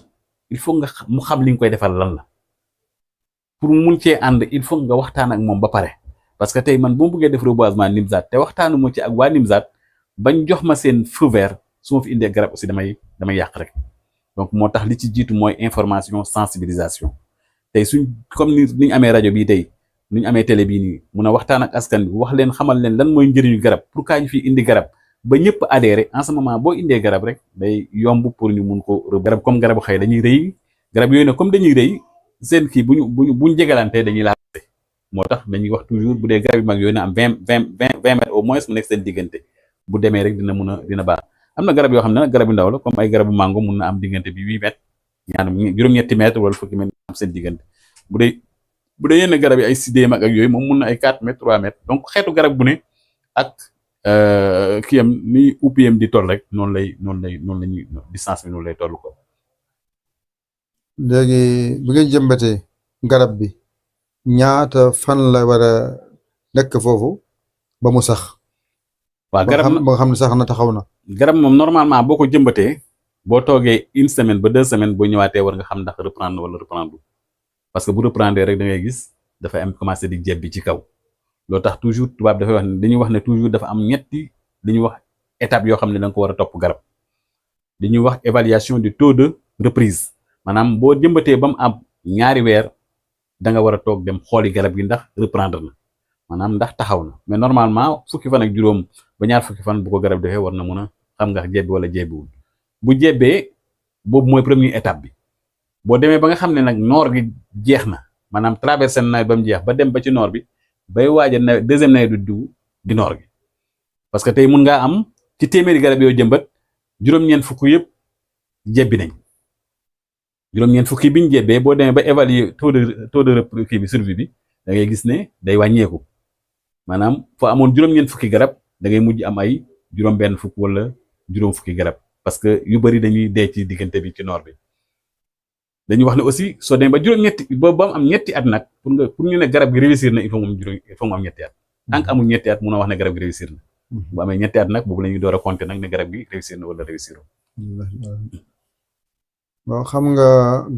il faut nga mu xam li nga koy defal lan la pour mu mun cee ànd il faut nga waxtaan ak moom ba pare parce que tey man bu ma bëggee def reboisement Nimzaat te waxtaanu ma ci ak waa Nimzaat bañ jox ma seen feu vert su ma fi indee garab aussi damay yàq rek donc moo tax li ci jiitu mooy information sensibilisation tey suñ comme ni ñu amee rajo bii tey ni ñu amee télé bii nii mun a waxtaan ak askan bi wax leen xamal leen lan mooy njëriñu garab pour kaa ñu fi indi garab ba ñëpp adhéré en ce moment boo indee garab rek day yomb pour ñu mun ko garab comme garabu xëy dañuy rëy garab yooyu nag comme dañuy rëy seen kii buñ jegalantee dañuy laajte moo tax dañuy wax toujours bu dee garab yu mag yooyu na am 20 mètres au moins mu nekk seen diggante bu demee rek dina baax am na garab yoo xam ne nag garab yu ndaw la comme ay garabu mango mun na am diggante bi 8 mètres ñaanam juróom-ñetti mètres wala fukki mètres am seen diggante bu dee yenn garab yi ay sidéem ak yooyu moom mun na ay 4 mètres 3 mètres donc xeetu garab bu ne ak kii am ni UPM di toll rek noonu lañuy distance bi noonu lay toll ko. léegi bu ngeen jëmbatee garab bi ñaata fan la war a nekk foofu ba mu sax. waaw garab ba nga xam ne sax na taxaw na. garab moom normalement boo ko jëmbatee boo toogee 1 semaine ba 2 semaines boo ñëwaatee war nga xam ndax reprendre wala reprendre parce que bu reprendre rek da ngay gis dafay am commencé di jebbi ci kaw loolu tax toujours tubaab dafay wax ne dañuy wax ne toujours dafa am ñetti li ñuy wax étape yoo xam ne da nga ko war a topp garab li ñuy wax évaluation du taux de reprise maanaam boo jëmbatee ba mu am ñaari weer da nga war a toog dem xooli garab gi ndax reprendre na maanaam ndax taxaw na mais normalement fukki fan ak juróom ba ñaar fukki fan bu ko garab defee war na mun a xam nga jebbi wala jebbiwul bu jebbee boobu mooy première étape bi boo demee ba nga xam ne nag noor gi jeex na maanaam traversé na nawet ba mu jeex ba dem ba ci noor bi bay waaj a nawet deuxième nawet di noor gi parce que tey mun ngaa am ci téeméeri garab yoo jëmbat juróom-ñeent fukk yëpp jebbi nañ juróom-ñeent fukki biñ jebbee boo demee ba évaluer taux de kii bi survie bi da ngay gis ne day wàññeeku maanaam foo amoon juróom-ñeent fukki garab da ngay mujj am ay juróom-benn fukk wala juróom fukki garab parce que yu bari dañuy dee ci diggante bi ci noor bi dañuy wax ne aussi soo demee ba juróom-ñetti ba mu am ñetti at nag pour ñu ne garab gi réussir na il faut mu am ñetti at tant que amul ñetti at mun a wax ne garab gi réussir na bu amee ñetti at nag boobu la ñuy door a compter nag ne garab gi réussir na wala réussir. waaw xam nga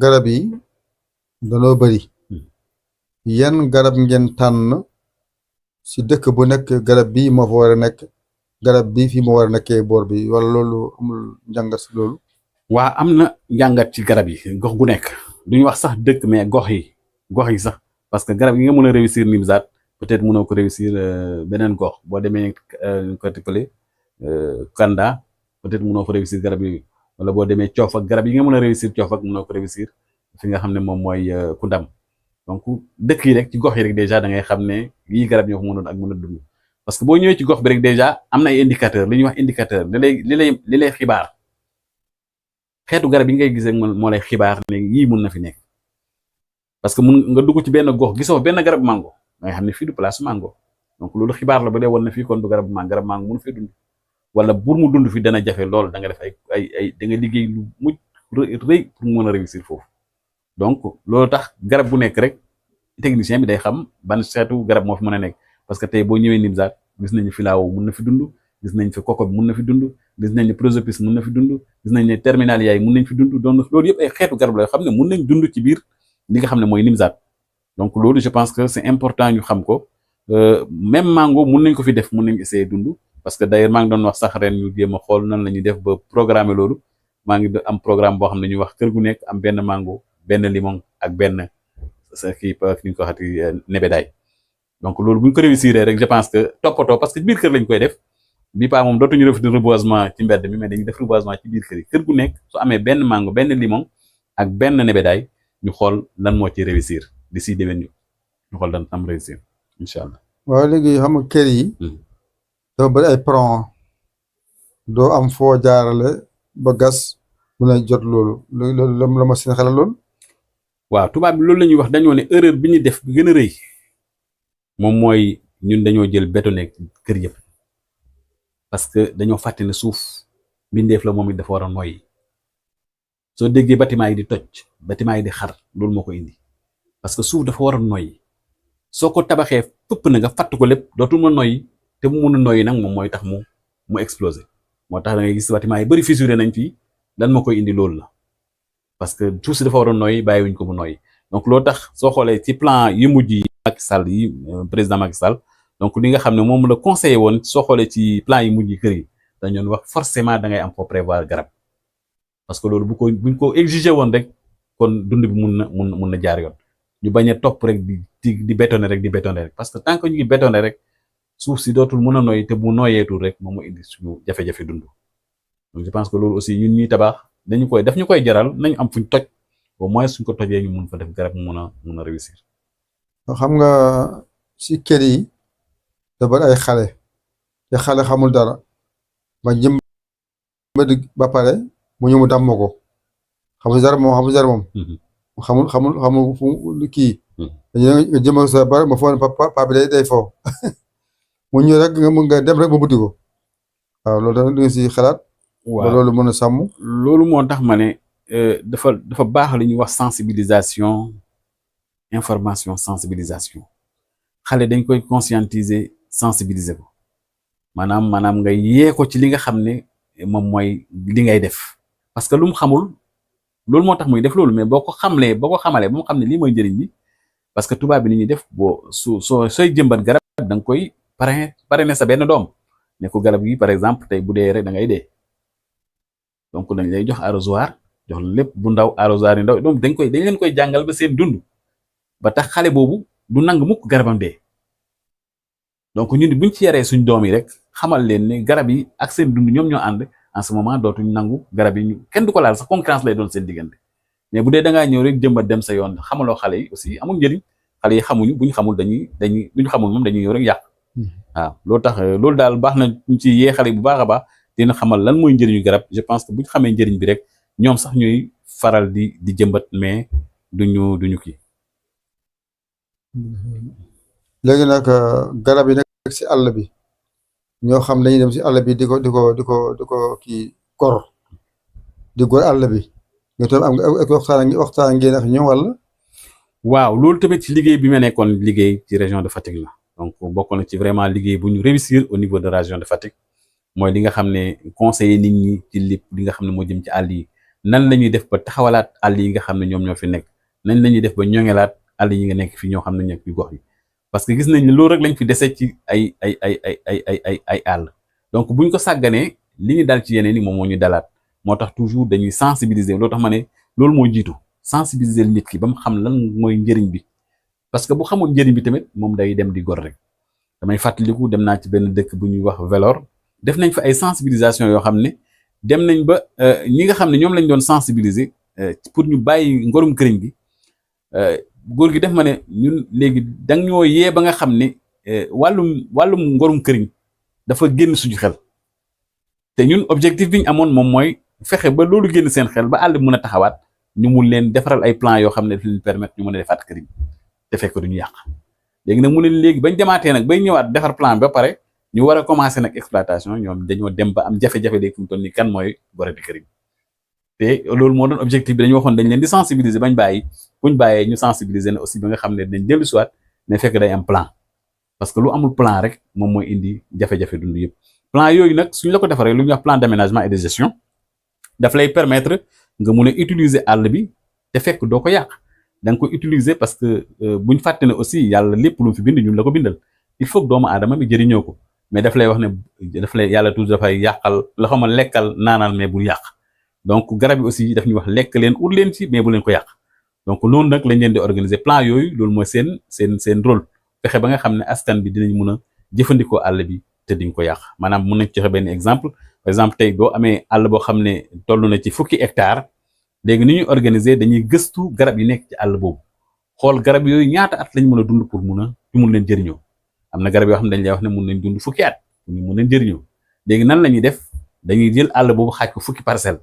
garab yi danoo bëri yan garab ngeen tànn si dëkk bu nekk garab bi moo fa war a nekk garab bi fii moo war a nekkee boor bi wala loolu amul njàngat si loolu. waa am na njàngat ci garab yi gox gu nekk duñu wax sax dëkk mais gox yi sax parce que garab yi nga mën a réussir Nimzaat peut-être mënoo ko réussir beneen gox boo demee côté Kanda peut-être mënoo fa réussir garab yi wala boo demee coof ak garab yi nga mën a réussir coof ak mënoo ko réussir fi nga xam ne moom mooy Koundam donc dëkk yi rek ci gox yi rek déjà da ngay xam ne yii garab ñoo ko mënoon ak mën a dund parce que boo ñëwee ci gox bi rek déjà am na ay indicateur li ñuy wax indicateur li lay xibaar xeetu garab yi ngay gis rek moo lay xibaar ne yii mun na fi nekk parce que mun nga dugg ci benn gox gisoo benn garab mango da nga xam ne fii du place mango donc loolu xibaar la ba dee woon na fii kon du garab mango mun fee dund wala pour mu dund fi dana jafe lool da nga def ay da nga liggéey lu mucc rëy pour mu mën a réussir foofu donc loolu tax garab bu nekk rek technicien bi day xam ban xeetu garab moo fi mën a nekk parce que tey boo ñëwee Nimzaat gis nañu filao mun na fi dund gis nañ fi koko bi mun na fi dund gis nañ ne prosopis mun na fi dund gis nañ ne terminalia yi mun nañ fi dund donc loolu yëpp ay xeetu garab la yoo xam ne mun nañ dund ci biir li nga xam ne mooy Nimzaat donc loolu je pense que c'est important ñu xam ko même mango mun nañ ko fi def mun nañ essayer dund parce que d'ailleurs maa ngi doon wax sax ren ñu jéem a xool nan la ñuy def ba programmer loolu maa ngi am programme boo xam ne ñuy wax kër gu nekk am benn mango benn limon ak benn sa kii ni ñu ko waxati nebedaay donc loolu bu ñu ko réussir rek je pense que toppatoo parce que biir kër lañ koy def bi pa moom dootuñu def reboisement ci mbedd mi mais dañuy def reboisement ci biir kër yi kër gu nekk su amee benn mango benn limon ak benn nebedaay ñu xool lan moo ci réussir d'ici déwén ñu xool dan am réussir incha allah. waaw léegi xam nga kër yi dafa bëri ay plan doo am foo jaarale ba gas mun a jot loolu loolu la ma seen xelal loolu. waaw tubaab bi loolu la ñuy wax dañoo ne erreur bi ñu def bi gën a rëy moom mooy ñun dañoo jël bétonné kër yëpp parce que dañoo fàtte ne suuf mbindeef la moom it dafa war a noyyi soo déggee bâtiment yi di toj bâtiment yi di xar loolu moo ko indi parce que suuf dafa war a noyyi soo ko tabaxee fëpp na nga fàtt ko lépp dootul ma noyyi te mu mun a noyyi nag moom mooy tax mu exploser moo tax da ngay gis bâtiment yi bari fissuré nañ fii lan moo koy indi loolu la parce que suuf si dafa war a noyyi bàyyiwuñ ko mu noyyi donc loolu tax soo xoolee ci plan yi mujj yi Macky Sall yi président Macky Sall donc li nga xam ne moom la conseillé woon soo xoolee ci plan yi mujj yi kër yi dañu wax forcément da ngay am foo prévoir garab parce que loolu buñ ko exigé woon rek kon dund bi mun na jaar yoon ñu bañ a topp rek di bétonné rek parce que tant que ñu ngi bétonné rek suuf si dootul mun a noyyi te bu noyeetul rek moom mu indi suñu jafe-jafe dund donc je pense que loolu aussi ñun ñuy tabax daf ñu koy jaral nañu am fuñ toj au moins suñ ko tojee ñu mun fa def garab mun a réussir. xam nga si kër yi da bari ay xale te xale xamul dara ba jëm ba pare mu ñëw mu damm ko xamul dara moom xamul fu kii nga jëmal sa bari ma foog ne papa bi day foofu mu ñëw rek nga dem rek ba buddi ko waaw loolu tamit di nga si xalaat. waaw loolu mën a sàmm. loolu moo tax ma ne dafa baax li ñuy wax sensibilisation information sensibilisation xale dañ koy conscientiser sensibiliser ko maanaam nga yee ko ci li nga xam ne moom mooy li ngay def parce que lu mu xamul loolu moo tax muy def loolu mais boo ko xamalee ba mu xam ne lii mooy njëriñ bi parce que tubaab bi ni ñuy def sooy jëmbat garab da nga koy parrainer sa benn doom ne ko garab gi par exemple tey bu dee rek da ngay dee donc dañ lay jox arrosoir jox lépp bu ndaw arrosoir yu ndaw donc dañ leen koy jàngal ba seen dund ba tax xale boobu du nangu mukk garabam dee donc ñun buñ ci yaree suñ doom yi rek xamal leen ne garab yi ak seen dund ñoom ñoo ànd en ce moment dootuñ nangu garab yi kenn du ko laal sax concurrence lay doon seen diggante mais bu dee da ngaa ñëw rek jëmbat dem sa yoon xamaloo xale yi aussi amul njëriñ xale yi xamuñu buñ xamul buñ xamul moom dañuy ñëw rek yàq waaw loolu tax loolu daal baax na ñu ci yee xale yi bu baax a baax dina xamal lan mooy njëriñu garab je pense que buñ xamee njëriñ bi rek ñoom sax ñuy faral di jëmbat mais duñu kii. léegi nag garab yi nekk si àll bi ñoo xam dañuy dem si àll bi di ko kii gor àll bi nga tam am nga waxtaan ngeen ak ñoom wala. waaw loolu tamit ci liggéey bi ma nekkoon liggéey ci région de Fatick la donc bokk na ci vraiment liggéey bu ñu réussir au niveau de la région de Fatick mooy li nga xam ne conseiller nit ñi ci lépp li nga xam ne moo jëm ci àll yi nan la ñuy def ba taxawalaat àll yi nga xam ne ñoom ñoo fi nekk nañ la ñuy def ba ñoŋelaat àll yi nga nekk fi ñoo xam ne ñoo fi gox yi parce que gis nañ ne loolu rek lañ fi dese ci ay àll donc buñ ko sàgganee li ñu dal ci yeneen yi moom moo ñu dalaat moo tax toujours dañuy sensibiliser loolu tax ma ne loolu moo jiitu sensibiliser nit ki ba mu xam lan mooy njëriñ bi parce que bu xamul njëriñ bi tamit moom day dem di gor rek damay fàttaliku dem naa ci benn dëkk bu ñuy wax Velor def nañ fa ay sensibilisation yoo xam ne dem nañ ba ñi nga xam ne ñoom lañ doon sensibiliser pour ñu bàyyi ngorum këriñ gi góor gi def ma ne ñun léegi dang ñoo yee ba nga xam ne wàllum ngorum këriñ dafa génn suñu xel te ñun objectif bi ñu amoon moom mooy fexe ba loolu génn seen xel ba àll bi mën a taxawaat ñu mun leen defaral ay plan yoo xam ne daf leen permettre ñu mën a defaat këriñ te fekk duñu yàq léegi nag mu ne léegi bañ demaatee nag bay ñëwaat defar plan bi ba pare ñu war a commencer nag exploitation ñoom dañoo dem ba am jafe-jafe léegi fu mu toll nii kan mooy bore di këriñ te loolu moo doon objectif bi dañu waxoon dañ leen di sensibiliser bañ bàyyi buñ bàyyee ñu sensibiliser ne aussi ba nga xam ne dañ dellu siwaat mais fekk day am plan parce que lu amul plan rek moom mooy indi jafe-jafe dund yëpp plan yooyu nag suñ la ko defaree lu ñuy wax plan d'aménagement et de gestion daf lay permettre nga mun a utiliser àll bi te fekk doo ko yàq da nga ko utiliser parce que buñ fàtte ne aussi yàlla lépp lu mu fi bind ñun la ko bindal il faut que doomu aadama bi jëriñoo ko mais daf lay wax ne daf lay yàlla toujours dafay yàqal la xama lekkal naanal mais bul yàq donc garab yi aussi daf ñuy wax lekk leen ut leen ci mais bu leen ko yàq donc noonu nag lañ leen di organiser plan yooyu loolu mooy seen rôle fexe ba nga xam ne askan bi dinañ mun a jëfandikoo àll bi te duñ ko yàq maanaam mën nañ joxe benn exemple par exemple tey boo amee àll boo xam ne toll na ci fukki hectare léegi ni ñuy organiser dañuy gëstu garab yi nekk ci àll boobu xool garab yooyu ñaata at lañ mën a dund pour mun leen jëriñoo am na garab yoo xam ne dañ lay wax ne mun nañ dund fukki at ñu mun leen jëriñoo léegi nan la ñuy def dañuy jël àll boobu xaaj ko fukki parcelle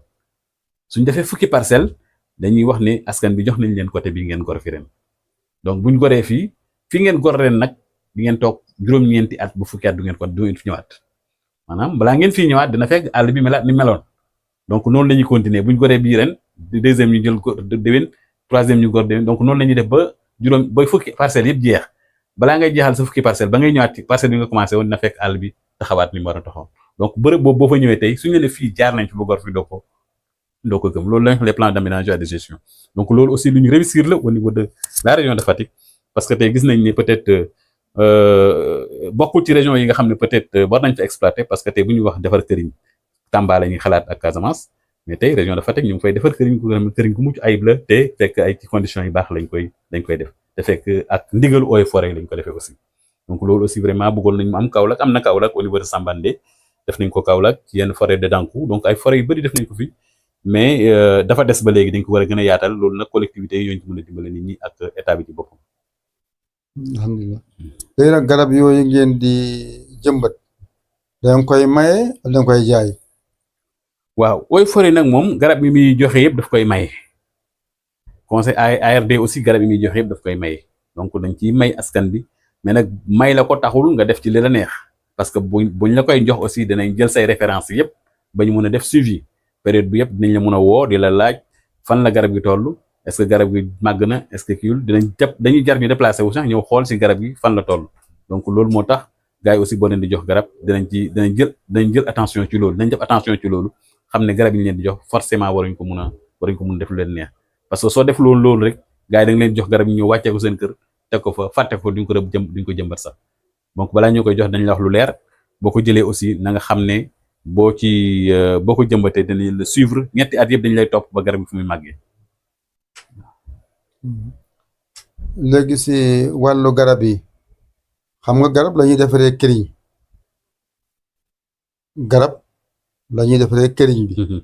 suñ defee fukki parcelle dañuy wax ne askan bi jox nañ leen côté bii ngeen gor fi ren donc buñ goree fii ngeen gor ren nag di ngeen toog juróom-ñeenti at bu fukki at du ngeen fi ñëwaat maanaam balaa ngeen fii ñëwaat dina fekk àll bi melaat ni meloon donc noonu la ñuy continuer buñ goree bii ren deuxième ñu jël ko déwén troisième ñu gor déwén donc noonu la ñuy def ba fukki parcelle yëpp jeex balaa ngay jeexal sa fukki parcelle ba ngay ñëwaat ci parcelle bi nga commencé woon dina fekk àll bi taxawaat ni mu war a taxaw donc bërëb boobu boo fa ñëwee tey suñu ne fii jaar nañ fi ba gor fi doo ko gëm loolu lañ les plans d'aménagement et de gestion donc loolu aussi lu ñu réussir la au niveau de la région de Fatick parce que tey gis nañ ne peut-être bokkul ci région yi nga xam ne peut-être war nañ fa exploiter parce que tey bu ñuy wax defar këriñ Tamba la ñuy xalaat ak Casamance mais tey région de Fatick ñu ngi fay defar këriñ ku mucc ayib la te fekk ay ci conditions yu baax lañ koy def te fekk ak ndigalu eaux et forêt lañ ko defee aussi donc loolu aussi vraiment bëggoon nañ mu am Kaolack am na Kaolack au niveau de Sambandé def nañ ko Kaolack ci yenn forêt de Dankou donc ay forêt yu bëri def nañ ko fi mais dafa des ba léegi dañ ko war a gën a yaatal loolu nag collectivité yi ñooñu ci mën a dimbale nit ñi ak état bi ci boppam. alhamdulilah léegi nag garab yooyu ngeen di jëmbat danga koy maye wala danga koy jaay. waaw eaux et forêt nag moom garab yi muy joxe yëpp daf koy maye conseil ARD aussi garab yi muy joxe yëpp daf koy maye donc dañ ciy may askan bi mais nag may la ko taxul nga def ci li la neex parce que buñ la koy jox aussi danañ jël say références yëpp ba ñu mën a def suivi période bi yëpp dinañ la mën a woo di la laaj fan la garab gi toll est-ce que garab gi màgg na est-ce que kiiwul dañuy jar ñu déplacé wu sax ñëw xool si garab gi fan la toll donc loolu moo tax gars yi aussi boo leen di jox garab dinañ jël attention ci loolu dinañ def attention ci loolu xam ne garab yi ñu leen di jox forcément waruñ ko mun a def lu leen neex parce que soo def loolu rek gars yi da nga leen jox garab yi ñëw wàccee ko seen kër teg ko fa fàtte ko duñ ko jëmbat sax donc balaa ñoo koy jox dañ la wax lu leer boo ko jëlee aussi na nga xam ne boo ko jëmbatee dañuy la suivre ñetti at yëpp dañ lay topp ba garab gi fu muy màggee. léegi si wàllu garab yi xam nga garab la ñuy defaree këriñ bi.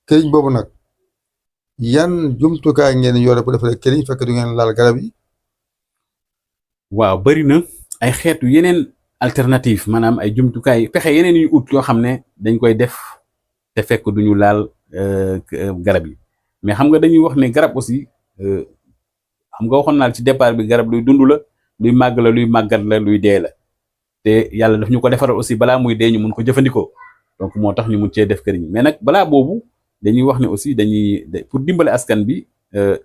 këriñ boobu nag yan jumtukaay ngeen yore bu defaree këriñ fekk du ngeen laal garab yi. waaw bari na ay xeetu yeneen alternative maanaam ay jumtukaay pexe yeneen yu ut yoo xam ne dañ koy def te fekk duñu laal garab yi mais xam nga dañuy wax ne garab aussi xam nga waxoon naa ci départ bi garab luy dund la luy màgg la luy màggat la luy dee la te yàlla daf ñu ko defaral aussi balaa muy dee ñu mun ko jëfandikoo donc moo tax ñu mun cee def këriñ mais nag balaa boobu dañuy wax ne aussi pour dimbale askan bi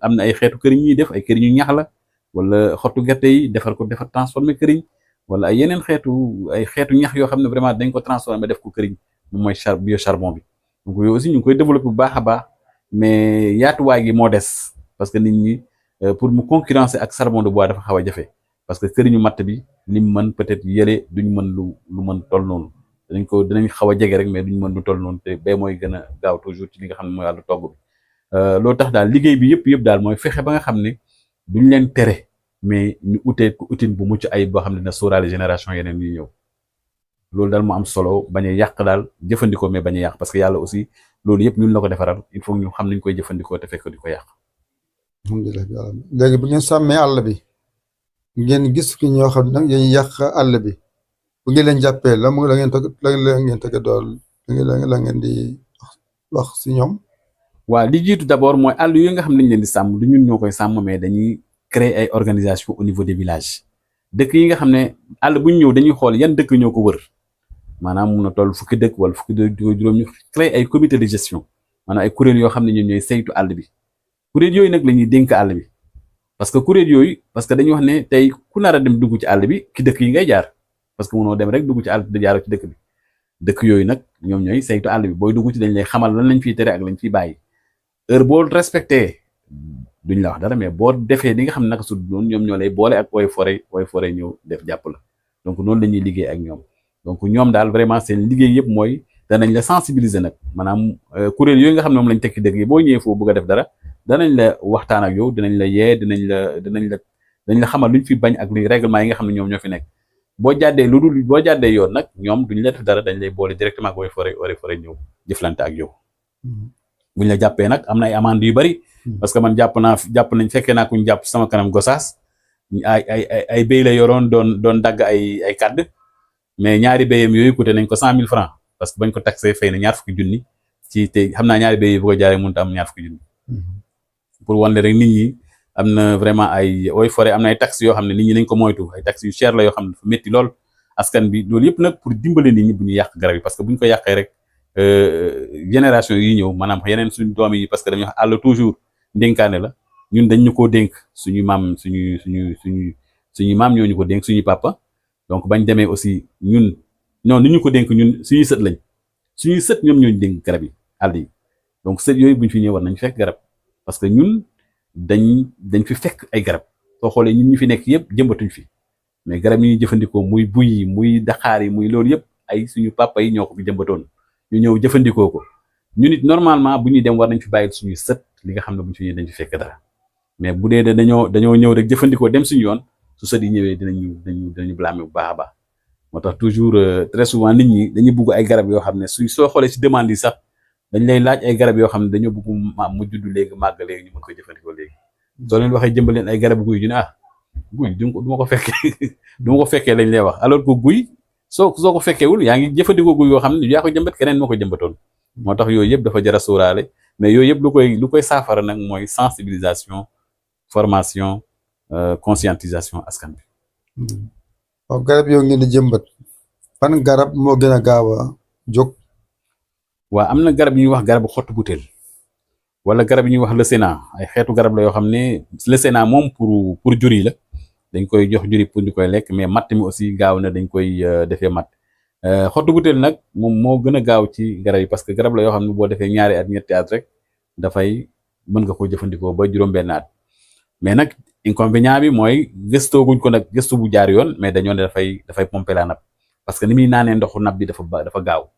am na ay xeetu këriñ ñuy def ay këriñu ñax la wala xottu gerte yi defar transformer këriñ wala ay yeneen xeetu ñax yoo xam ne vraiment dañ ko transformer def ko këriñ moom mooy biocharbon bi donc yooyu aussi ñu ngi koy développer bu baax a baax mais yaatuwaay gi moo des parce que nit ñi pour mu concurrencer ak charbon de bois dafa xaw a jafe parce que këriñu matt bi lim mën peut-être yële duñ mën lu mën toll noonu dinañ xaw a jege rek mais duñ mën lu toll noonu te bee mooy gën a gaaw toujours ci li nga xam ne mooy wàllu togg bi loolu tax daal liggéey bi yëpp daal mooy fexe ba nga xam ne duñ leen tere mais ñu utee utin bu mucc ayib boo xam ne dina sóoraale génération yeneen yi ñëw loolu daal mu am solo bañ a yàq daal jëfandikoo mais bañ a yàq parce que yàlla aussi loolu yëpp ñun la ko defaral il faut ñu xam nañ koy jëfandikoo te fekk di ko yàq. alhamdulilah léegi bu ngeen sàmmee àll bi ngeen gis ki ñoo xam ne nag dañuy yàq àll bi bu ngeen leen jàppee la ngeen tege dool la ngeen di wax si ñoom. waaw li jiitu d'abord mooy àll yooyu nga xam ne dañ leen di sàmm du ñun ñoo koy sàmm mais dañuy créer ay organisation au niveau des villages dëkk yi nga xam ne àll bu ñu ñëw dañuy xool yan dëkk ñoo ko wër maanaam mun a toll fukki dëkk wala fukki dëkk juróom ñu créer ay comité de gestion maanaam ay kuréel yoo xam ne ñoom ñooy saytu àll bi kuréel yooyu nag la ñuy dénk àll bi parce que kuréel yooyu parce que dañuy wax ne tey ku nar a dem dugg ci àll bi ki dëkk yi ngay jaar parce que mënoo dem rek dugg ci àll bi da jaaroo ci dëkk bi dëkk yooyu nag ñoom ñooy saytu àll bi booy dugg ci dañ lay xamal lan lañ fiy tere ak lañ fiy bàyyi heure boo respecté duñ la wax dara mais boo defee li nga xam ne naka su noonu ñoom ñoo lay boole ak eaux et forêt ñëw def jàpp la donc noonu la ñuy liggéey ak ñoom donc ñoom daal vraiment seen liggéey yëpp mooy danañ la sensibiliser nag maanaam kuréel yooyu nga xam ne moom lañ tekki dëkk yi boo ñëwee foofu bëgg a def dara danañ la waxtaan ak yow dinañ la yee dinañ la xamal luñ fi bañ ak luy règlement yi nga xam ne ñoom ñoo fi nekk boo jàddee lu dul boo jàddee yoon nag ñoom duñ la def dara, dañ lay boole directement ak eaux et forêts ñëw jëflante ak yow. buñ la jàppee nag am na ay amende yu bari, parce que man jàpp nañ fekkee naa kuñ jàpp sama kanam Gosaas ay béy la yoroon doon dagg ay kàdd, mais ñaari béyam yooyu coûté nañ ko 100 000 francs, parce que bañ ko taxé fay na ñaar fukki junni ci te xam naa ñaari béy yi bu ko jaaree mënut a am ñaar fukki junni. pour wan rek nit ñi am na vraiment ay eaux et forêts, am na ay taxes yoo xam ne nit ñi nañ ko moytu, ay taxes yu cher la yoo xam ne dafa métti lool askan bi. loolu yëpp nag pour dimbale nit ñi bu ñu yàq garab yi, parce que bu ñu ko yàqee rek génération yi ñëw maanaam yeneen suñu doom yi, parce que dañuy wax àll toujours ndénkaane la, ñun dañ ñu koo dénk suñu maam suñu maam ñoo ñu ko dénk suñu papa. donc bañ demee aussi ñun non ni ñu ko dénk ñun suñuy sët lañ, suñuy sët ñoom ñooñu dénk garab yi àll yi. donc sët yooyu buñ fi ñëw war nañ fekk garab, parce que ñun dañ fi fekk ay garab. soo xoolee ñun ñu fi nekk yëpp jëmbatuñ fi, mais garab yi ñuy jëfandikoo muy buy yi muy daxaar yi muy loolu yëpp ay suñu papa yi ñoo ko fi jëmbatoon, ñu ñëw jëfandikoo ko. ñu nit normalement bu ñuy dem war nañ fi bàyyil suñuy sët li nga xam ne buñ fi ñëwee dañ fi fekk dara, mais bu dee dañoo ñëw rek jëfandikoo dem suñu yoon, su sët yi ñëwee dinañu blâmer bu baax a baax. moo tax toujours très souvent nit ñi dañuy bugg ay garab yoo xam ne soo xoolee si demande yi sax dañ lay laaj ay garab yoo xam ne dañoo bëgg mu judd léegi màgg léegi ñu mën ko jëfandikoo léegi. soo leen waxee jëmbal leen ay garab guy ñu ne guy du ma ko fekkee du ma ko fekkee lañ lay wax, alors que guy soo ko fekkeewul yaa ngi jëfandikoo guy yoo xam ne yaa ko jëmbat keneen moo ko jëmbatoon. moo tax yooyu yëpp dafa jar a sóoraale, mais yooyu yëpp lu koy saafara nag mooy sensibilisation, formation, conscientisation askan bi. waaw garab yoo ngeen di jëmbat ban garab moo gën a gaaw a jóg? waaw am na garab yi ñuy wax garabu xottu butéel, wala garab yi ñuy wax leucéna, ay xeetu garab la yoo xam ne leucéna moom pour jur yi la, dañ koy jox jur yi pour ñu koy lekk, mais matt mi aussi gaaw na dañ koy defee matt. xottu butéel nag moom moo gën a gaaw ci garab yi, parce que garab la yoo xam ne boo defee ñaari at ñetti at rek mën nga ko jëfandikoo ba juróom-benn at. mais nag inconvénient bi mooy gëstooguñ ko nag gëstu bu jaar yoon, mais dañoo ne dafay pomper la nappe, parce que ni muy naanee ndoxu nappe bi dafa gaaw,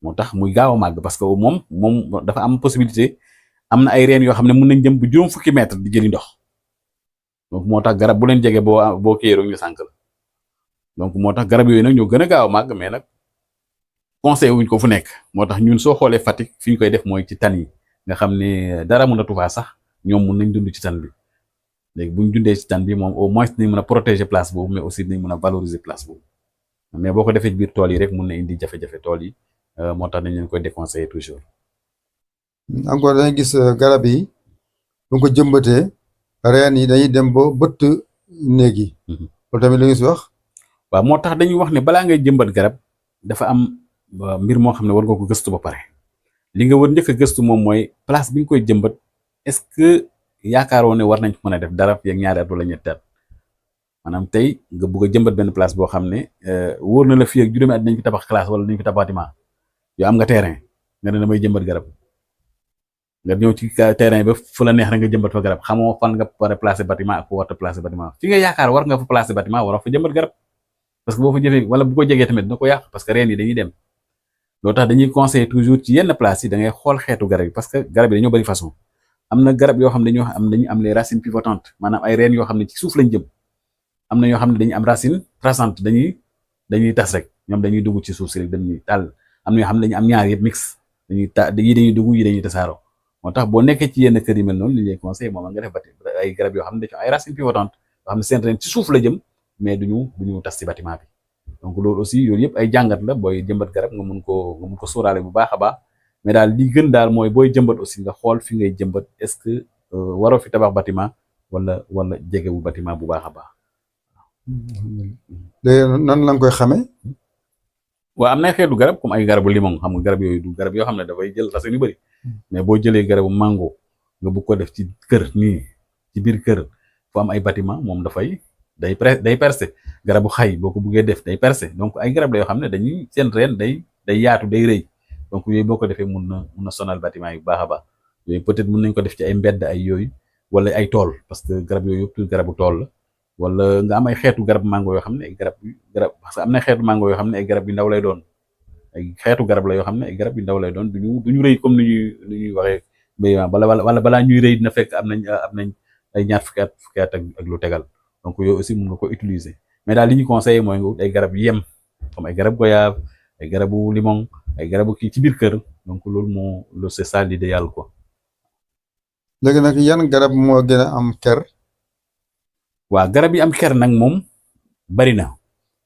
moo tax muy gaaw a màgg, parce que moom dafa am possibilité, am na ay reen yoo xam ne mën nañ jëm bu juróom fukki mètre di jëli ndox. donc moo tax garab bu leen jege boo kéeroo ñu sànk la. donc moo tax garab yooyu nag ñoo gën a gaaw a màgg, mais nag conseil wuñ ko fu nekk. moo tax ñun soo xoolee Fatick fi ñu koy def mooy ci tan yi nga xam ne dara mënatu faa sax, ñoom mun nañ dund ci tan bi. léegi bu ñu dundee ci tan bi moom au moins dinañ mën a protéger place boobu, mais aussi dinañ mën a valoriser place boobu. mais boo ko defee ci biir tool yi rek mun na indi jafe-jafe tool yi, moo tax dañ leen koy déconseiller toujours. encore dañuy gis garab yi bu ko jëmbatee reen yi dañuy dem ba bëtt néeg yi. loolu tamit la ñu si wax. waaw moo tax dañuy wax ne balaa ngay jëmbat garab dafa am mbir moo xam ne war nga ko gëstu ba pare. li nga war njëkk a gëstu moom mooy place bi nga koy jëmbat est-ce que yaakaaroo ne war nañ mën a def dara fi ak ñaari at wala ñetti at. maanaam tey nga bëgg a jëmbat benn place boo xam ne wóor na la fii ak juróomi at dañ fi tabax classe wala dañ fi tabax bâtiment yow am nga terrain nga ne damay jëmbat garab nga ñëw ci terrain ba fu la neex rek nga jëmbat fa garab, xamoo fan nga war a placer bâtiment ak fu war a placer bâtiment. fi nga yaakaar war nga fa placer bâtiment war a fa jëmbat garab, parce que boo fa jëfee wala bu ko jegee tamit dina ko yàq, parce que reen yi dañuy dem. loolu tax dañuy conseiller toujours ci yenn place yi da ngay xool xeetu garab yi, parce que garab yi dañoo bari façon. am na garab yoo xam ne dañuy am les racines pivotantes, maanaam ay reen yoo xam ne ci suuf lañ jëm. am na yoo xam ne dañuy am racine traçante, dañuy tas rek, ñoom dañuy dugg ci suuf si rek dañuy taal. am na yoo xam ne dañuy am ñaar yëpp mix, yi dañuy dugg yi dañuy tasaaroo. moo tax boo nekkee ci yenn kër yi mel noonu li ñuy conseillé moom nga def ay garab yoo xam ne dañoo ay racines pivotantes yoo xam ne seen reen ci suuf la jëm, mais duñu tas ci bâtiment bi. donc loolu aussi yooyu yëpp ay jàngat la booy jëmbat garab nga mun ko sóoraale bu baax a baax. mais daal li gën daal mooy booy jëmbat aussi nga xool fi ngay jëmbat est-ce que waroo fi tabax bâtiment wala jegewu bâtiment bu baax a baax. léegi nan la nga koy xamee. waaw am na xeetu garab comme ay garabu limon, xam nga garab yooyu du garab yoo xam ne dafay jël racine yu bëri. mais boo jëlee garabu mango nga bëgg ko def ci kër nii ci biir kër fu am ay bâtiment moom day percer. garabu xay boo ko buggee def day percer. donc ay garab la yoo xam ne dañuy seen reen day yaatu day rëy, donc yooyu boo ko defee mun na sonal bâtiment yi bu baax a baax. yooyu peut-être mun nañ ko def ci ay mbedd ay yooyu wala ay tool, parce que garab yooyu yëpp garabu tool la. wala nga am ay xeetu garab mango yoo xam ne ay garab parce que am na xeetu mango yoo xam ne ay garab yu ndaw lay doon. ay xeetu garab la yoo xam ne ay garab yu ndaw lay doon duñu rëy comme ni ñuy waxee wala balaa ñuy rëy dina fekk am nañ ay ñaar fukki at ak lu tegal. donc yooyu aussi mun nga ko utiliser, mais daal li ñu conseillé mooy nga wut ay garab yem comme ay garab goyave ay garabu limon ay garabu kii ci biir kër donc loolu c'est ça l'idéal quoi. léegi nag yan garab moo gën a am ker. waaw garab yi am ker nag moom bari na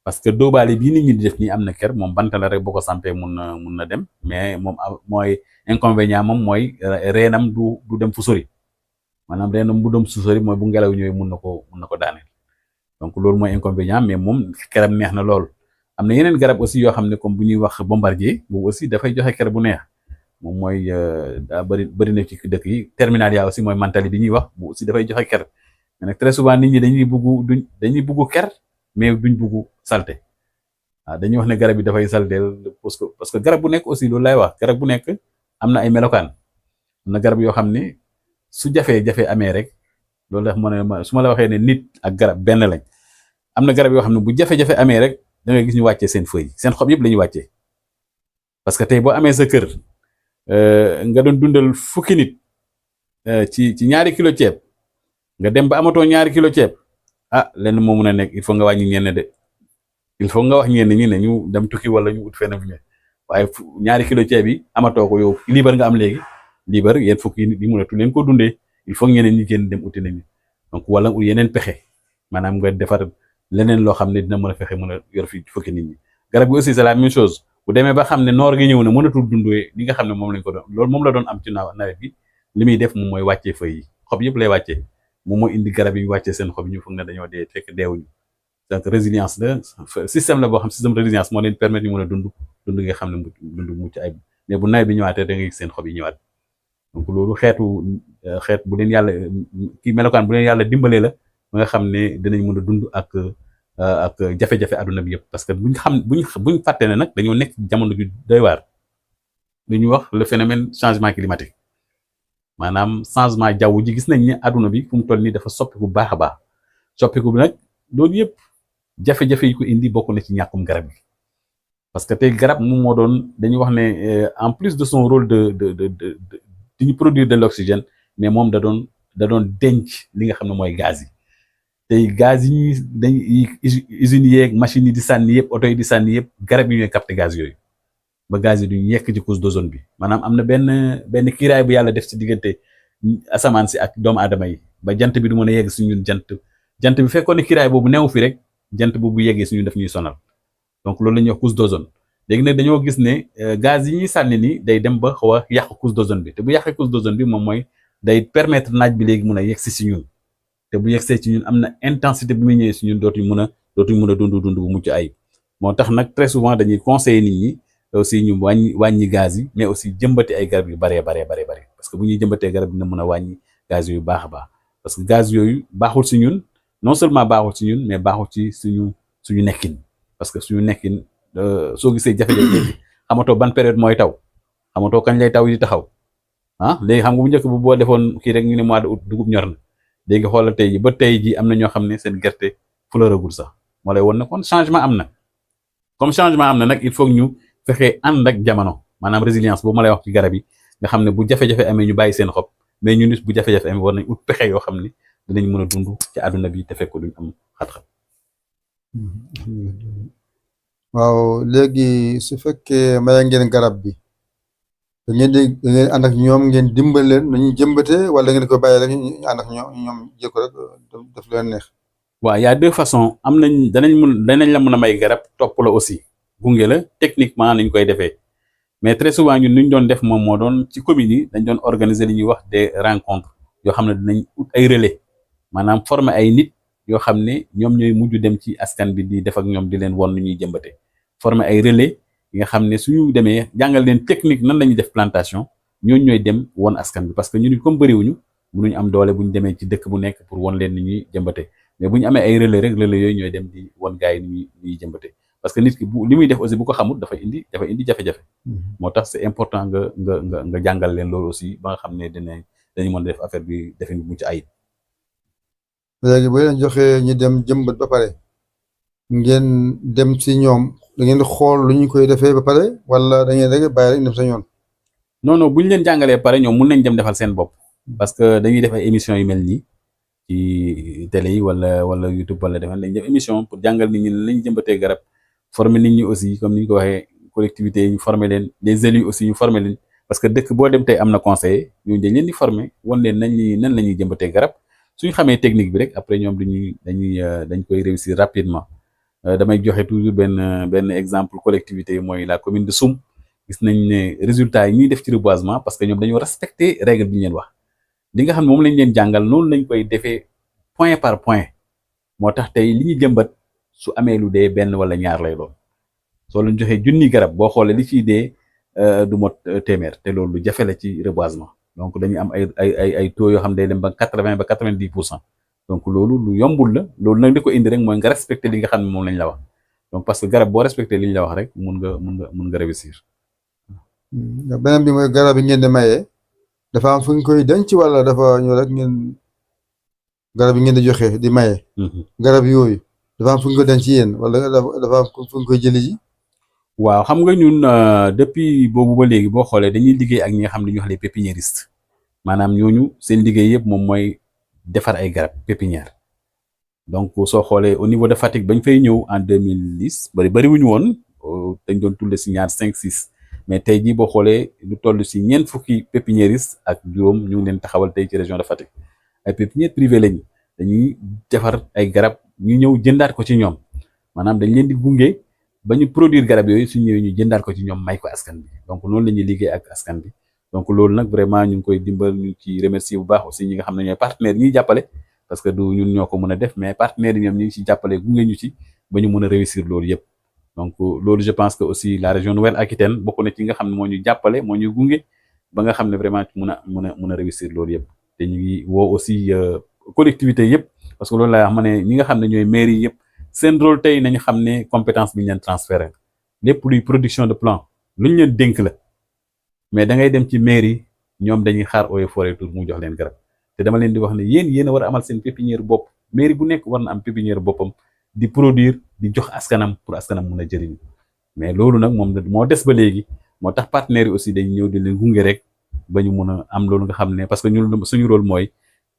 parce que dóobaale bii nit ñi di def nii am na ker moom bant la rek boo ko sampee mun na dem mais moom mooy inconvénient moom mooy reenam du dem fu sori maanaam reenam bu dem fu sori mooy bu ngelaw ñëwee mun na ko daaneel donc loolu mooy inconvénient mais moom keram neex na lool. am na yeneen garab aussi yoo xam ne comme bu ñuy wax bombardier boobu aussi dafay joxe ker bu neex moom mooy daa bëri na ci dëkk yi terminalia aussi mooy mantali bi ñuy wax bu aussi dafay joxe ker mais nag très souvent nit ñi dañuy bugg ker mais duñ bugg salte waaw dañuy wax ne garab yi dafay salteel parce que garab bu nekk aussi loolu lay wax garab bu nekk am na ay melokaan am na garab yoo xam ne su jafe-jafe amee rek loolu tax su ma la waxee ne nit ak garab benn lañ am na garab yoo xam ne bu jafe-jafe amee rek da ngay gis ñu wàccee seen feuille seen xob yëpp la ñuy wàccee parce que tey boo amee sa kër nga doon dundal fukki nit ci 2 kilo ceeb nga dem ba amatoo 2 kilo ceeb lenn moo mun a nekk il faut nga wàññi ñenn de il faut nga wax ñenn ñi ne ñu dem tukki wala ñu ut fenn fu ñu waaye 2 kilo ceeb yi amatoo ko yow liibar nga am léegi liibar yéen fukki nit yi mënatu leen ko dundee il faut ñeneen ñi génn dem uti nañu donc wala yeneen pexe maanaam nga defar leneen loo xam ne dina mën a fexe mën a yor fi fukki nit ñi garab gi aussi c'est la même chose bu demee ba xam ne noor gi ñëw na mënatul dundee li nga xam ne moom lañ ko doon loolu moom la doon am ci nawet bi li muy def moom mooy wàccee feuilles yi xob yëpp lay wàccee moom mooy indi garab yi wàccee seen xob yi ñu foog ne dañoo dee fekk deewuñu donc résilience la système la boo xam système de résilience moo leen permettre ñu mën a dund nga xam ne dund mucc ayib mais bu nawet bi ñëwaatee da ngay gis seen xob yi ñëwaat donc loolu xeet bu leen yàlla kii melokaan bu leen yàlla dimbalee la ba nga xam ne dinañ mën a dund ak jafe-jafe àdduna bi yëpp parce que buñ fàtte ne nag dañoo nekk jamono ju doy waar lu ñuy wax le phénomène changement climatique maanaam changement jaww ji gis nañ ne àdduna bi fu mu toll nii dafa soppiku bu baax a baax soppiku bi nag loolu yëpp jafe-jafe yi ko indi bokk na ci ñàkkum garab yi parce que tey garab moom moo doon dañuy wax ne en plus de son rôle de ñu produire de l'oxygène mais moom da doon denc li nga xam ne mooy gaz yi tey gaz yi dañ usines yeeg machines yi di sànni yëpp oto yi di sànni yëpp garab yi ñooy capter gaz yooyu ba gaz yi duñ yekk ci couche d'ozone bi maanaam am na benn kiiraay bu yàlla def ci diggante asamaan si ak doomu aadama yi ba jant bi du mën a yegg si ñun jant bi fekkoon ne kiiraay boobu neew fi rek jant boobu yeggee si ñun daf ñuy sonal donc loolu la ñuy wax couche d'ozone léegi nag dañoo gis ne gaz yi ñuy sànni ni day dem ba xaw a yàq couche d'ozone bi te bu yàqee couche d'ozone bi moom mooy day permettre naaj bi léegi mun a yegsi si ñun te bu yegsee ci ñun am na intensité bi muy ñëwee si ñun dootuñ mën a dund bu mucc ayib moo tax nag très souvent dañuy conseiller nit ñi aussi ñu wàññi gaz yi mais aussi jëmbati ay garab yu baree parce que bu ñuy jëmbatee garab dina mën a wàññi gaz yooyu baax a baax parce que gaz yooyu baaxul si ñun non seulement baaxul si ñun mais baaxul ci suñu nekkin parce que suñu nekkin soo gisee jafe-jafe xamatoo ban période mooy taw xamatoo kañ lay taw yi taxaw léegi xam nga bu njëkk bu boo defoon kii rek ñu ne mois de août dugub ñor na léegi xoolal tey ji ba tey ji am na ñoo xam ne seen gerte fleuragul sax moo lay won na kon changement am na comme changement am na nag il faut ñu fexe ànd ak jamono maanaam résilience boobu ma lay wax ci garab yi nga xam ne bu jafe-jafe amee ñu bàyyi seen xob mais ñu nit bu jafe-jafe amee war nañ ut pexe yoo xam ne dinañ mën a dund ci àdduna bi te fekk duñ am xat-xat. waaw léegi su fekkee may ngeen garab bi da ngeen ànd ak ñoom ngeen dimbal leen nañu jëmbatee wala ngeen ko bàyyi rek ñu ànd ak ñoom jël ko rek def leen neex. waaw y a deux façons am nañ danañ la mën a may garab topp la aussi gunge la techniquement nañ koy defee mais très souvent ñun ñu doon def moom moo doon ci communes yi dañ doon organiser li ñuy wax des rencontres yoo xam ne dinañ ut ay relais maanaam former ay nit yoo xam ne ñoom ñooy mujj dem ci askan bi di def ak ñoom di leen won nu ñuy jëmbatee former ay relais yi nga xam ne suñu demee jàngal leen technique nan la ñuy def plantation ñooñu ñooy dem won askan bi parce que ñun comme bëriwuñu mënuñu am doole bu ñu demee ci dëkk bu nekk pour won leen ni ñuy jëmbatee mais bu ñu amee ay relais rek relais yooyu ñooy dem di won gars yi ni ñuy jëmbatee parce que nit ki li muy def aussi bu ko xamul dafa indi jafe-jafe moo tax c'est important nga jàngal leen loolu aussi ba nga xam ne dañu mën a def affaire bi defin bu mucc ayib. léegi bu leen joxee ñu dem jëmbat ba pare ngeen dem ci ñoom da ngeen di xool lu ñu koy defee ba pare wala da ngeen rek bàyyi rek dem sa ñoon. non bu ñu leen jàngalee pare ñoom mun nañ dem defal seen bopp parce que dañuy def ay émissions yu mel nii ci télé yi wala YouTube wala defal dañuy def émission pour jàngal nit ñi lañ jëmbatee garab former nit ñi aussi comme ni ñu ko waxee collectivités yi ñu former leen les élus aussi ñu former leen parce que dëkk boo dem tey am na conseiller ñooñu dañ leen di former wan leen nan la ñuy jëmbatee garab suñu xamee technique bi rek après ñoom dañ koy réussir rapidement damay joxe toujours benn exemple collectivité yi mooy la commune de Soum gis nañ ne résultat yi ñuy def ci reboisement parce que ñoom dañoo respecter règle bi ñu leen wax li nga xam ne moom lañ leen jàngal noonu lañ koy defee point par point moo tax tey li ñu jëmbat su amee lu dee benn wala ñaar lay doon soo leen joxee junni garab boo xoolee li ciy dee du mot téeméer te loolu lu jafe la ci reboisement donc dañuy am ay taux yoo xam ne day dem ba 80 ba 90%. donc loolu lu yombul la loolu nag li ko indi rek mooy nga respecté li nga xam ne moom lañ la wax donc parce que garab boo respecté li ñu la wax rek mun nga réussir. beneen bi mooy garab yi ngeen di maye dafa am fu ñu koy denc wala dafa ñëw rek ngeen garab yi ngeen di joxe di maye. garab yooyu dafa am fu ñu ko denc yéen wala dafa am fu ñu koy jëli ji. waaw xam nga ñun depuis boobu ba léegi boo xoolee dañuy liggéey ak ñi nga xam ne ñu wax les pépiniéristes maanaam ñooñu seen liggéey yëpp moom mooy defar ay garab pépinière donc soo xoolee au niveau de Fatick bañ fay ñëw en 2010 bariwuñu woon dañ doon tulle si ñaar 5 6 mais tey jii boo xoolee lu toll si ñeent fukki pépiniéristes ak juróom ñu ngi leen taxawal tey ci région de Fatick ay pépinières privées lañu dañuy defar ay garab ñu ñëw jëndaat ko ci ñoom maanaam dañ leen di gunge ba ñu produire garab yooyu su ñëwee ñu jëndaat ko ci ñoom may ko askan bi donc noonu la ñuy liggéey ak askan bi donc loolu nag vraiment ñu ngi koy dimbal ñu ci remercier bu baax aussi ñi nga xam ne ñooy partenaires yi ñuy jàppale parce que du ñun ñoo ko mën a def mais partenaires yi ñoom ñu ngi ci jàppale gunge ñu ci ba ñu mën a réussir loolu yëpp donc loolu je pense que aussi la région Nouvelle-Aquitaine bokk na ci nga xam ne moo ñu jàppale moo ñu gunge ba nga xam ne vraiment mën a réussir loolu yëpp te ñu ngi woo aussi collectivité yëpp parce que loolu laa wax ma ne ñi nga xam ne ñooy mairie yëpp seen rôle tey nañu xam ne compétence bi ñu leen transféré lépp luy production de plan lu ñu leen dénk la mais da ngay dem ci mairie ñoom dañuy xaar Eaux et Forêts tour mu jox leen garab te dama leen di wax ne yéen a war a amal seen pépinière bopp mairie bu nekk war na am pépinière boppam di produire di jox askanam pour askanam mun a jëriñ mais loolu nag moom moo des ba léegi moo tax partenaires yi aussi dañuy ñëw di leen gunge rek ba ñu mun a am loolu nga xam ne parce que ñun suñu rôle mooy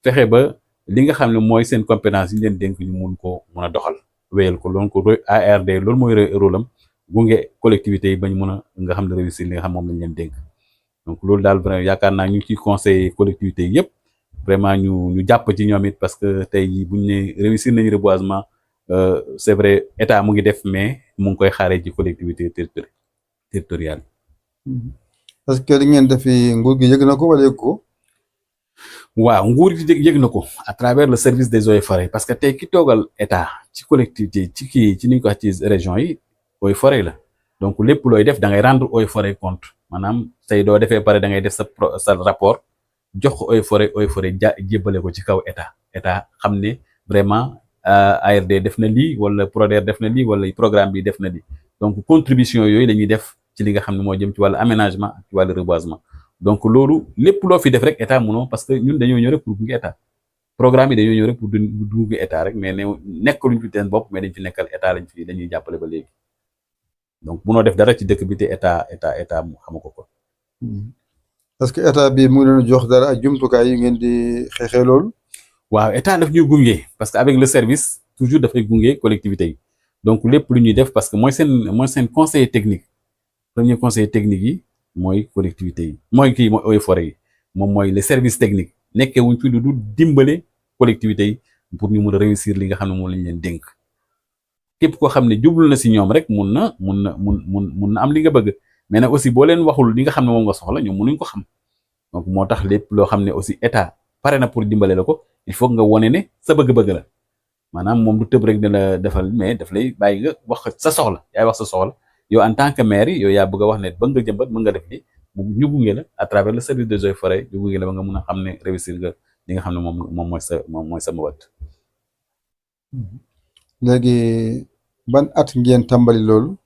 fexe ba li nga xam ne mooy seen compétence yi ñu leen dénk ñu mun a doxal wéyal ko loolu ko ARD loolu mooy rôle am gunge collectivités yi bañ mun a nga xam ne réussir li nga xam moom lañ leen dénk donc loolu daal vraiment yaakaar naa ñu ngi ciy conseiller collectivités yëpp vraiment ñu jàpp ci ñoom it parce que tey jii buñ ne réussir nañu reboisement c'est vrai état mu ngi def mais mu ngi koy xaaree ci collectivité territoriale. parce que li ngeen def nguur gi yëg na ko wala yëg ko. waaw nguur gi yëg na ko à travers le service des Eaux et Forêts parce que tey ki toogal état ci collectivité ci ni ñu ko wax ci région yi Eaux et Forêts la donc lépp looy def da ngay rendre Eaux et Forêts compte maanaam tey doo defee pare da ngay def sa rapport jox ko Eaux et Forêts jébbale ko ci kaw état xam ne vraiment ARD def na lii wala Proder def na lii wala programme bi def na lii donc contribution yooyu la ñuy def ci li nga xam ne moo jëm ci wàllu aménagement ak ci wàllu reboisement donc loolu lépp loo fi def rek état munoo parce que ñun dañoo ñëw rek pour gunge état programme yi dañoo ñëw rek pour gunge état rek mais nekk luñ fi teen bopp mais dañ fi nekkal état dañuy jàppale ba léegi donc munoo def dara ci dëkk bi te état mu xama ko. parce que état bi mu ngi leen jox dara ak jumtukaay yi ngeen di xeexee loolu. waaw état daf ñuy gunge parce que avec le service toujours dafay gunge collectivité yi donc lépp lu ñuy def parce que mooy seen conseiller technique premier conseiller technique yi mooy collectivité yi mooy Eaux et Forêts yi moom mooy les services techniques nekkee wuñ fi du dimbale collectivité yi pour ñu mun a réussir li nga xam ne moom lañ leen dénk képp koo xam ne jublu na si ñoom rek mun na am li nga bëgg mais nag aussi boo leen waxul li nga xam ne moom nga soxla ñoom munuñ ko xam donc moo tax lépp loo xam ne aussi état pare na pour dimbale la ko il faut nga wone ne sa bëgg-bëgg la maanaam moom du tëb rek ne la defal mais daf lay bàyyi nga wax sa soxla yaay wax sa soxla yow en tant que maire yow yaa bëgg a wax ne ba nga jëmbat mën nga def li ñu gunge la à travers le service des Eaux et Forêts ñu gunge la ba nga mun a xam ne réussir nga li nga xam ne moom mooy sa mawat. léegi ban at ngeen tàmbali loolu.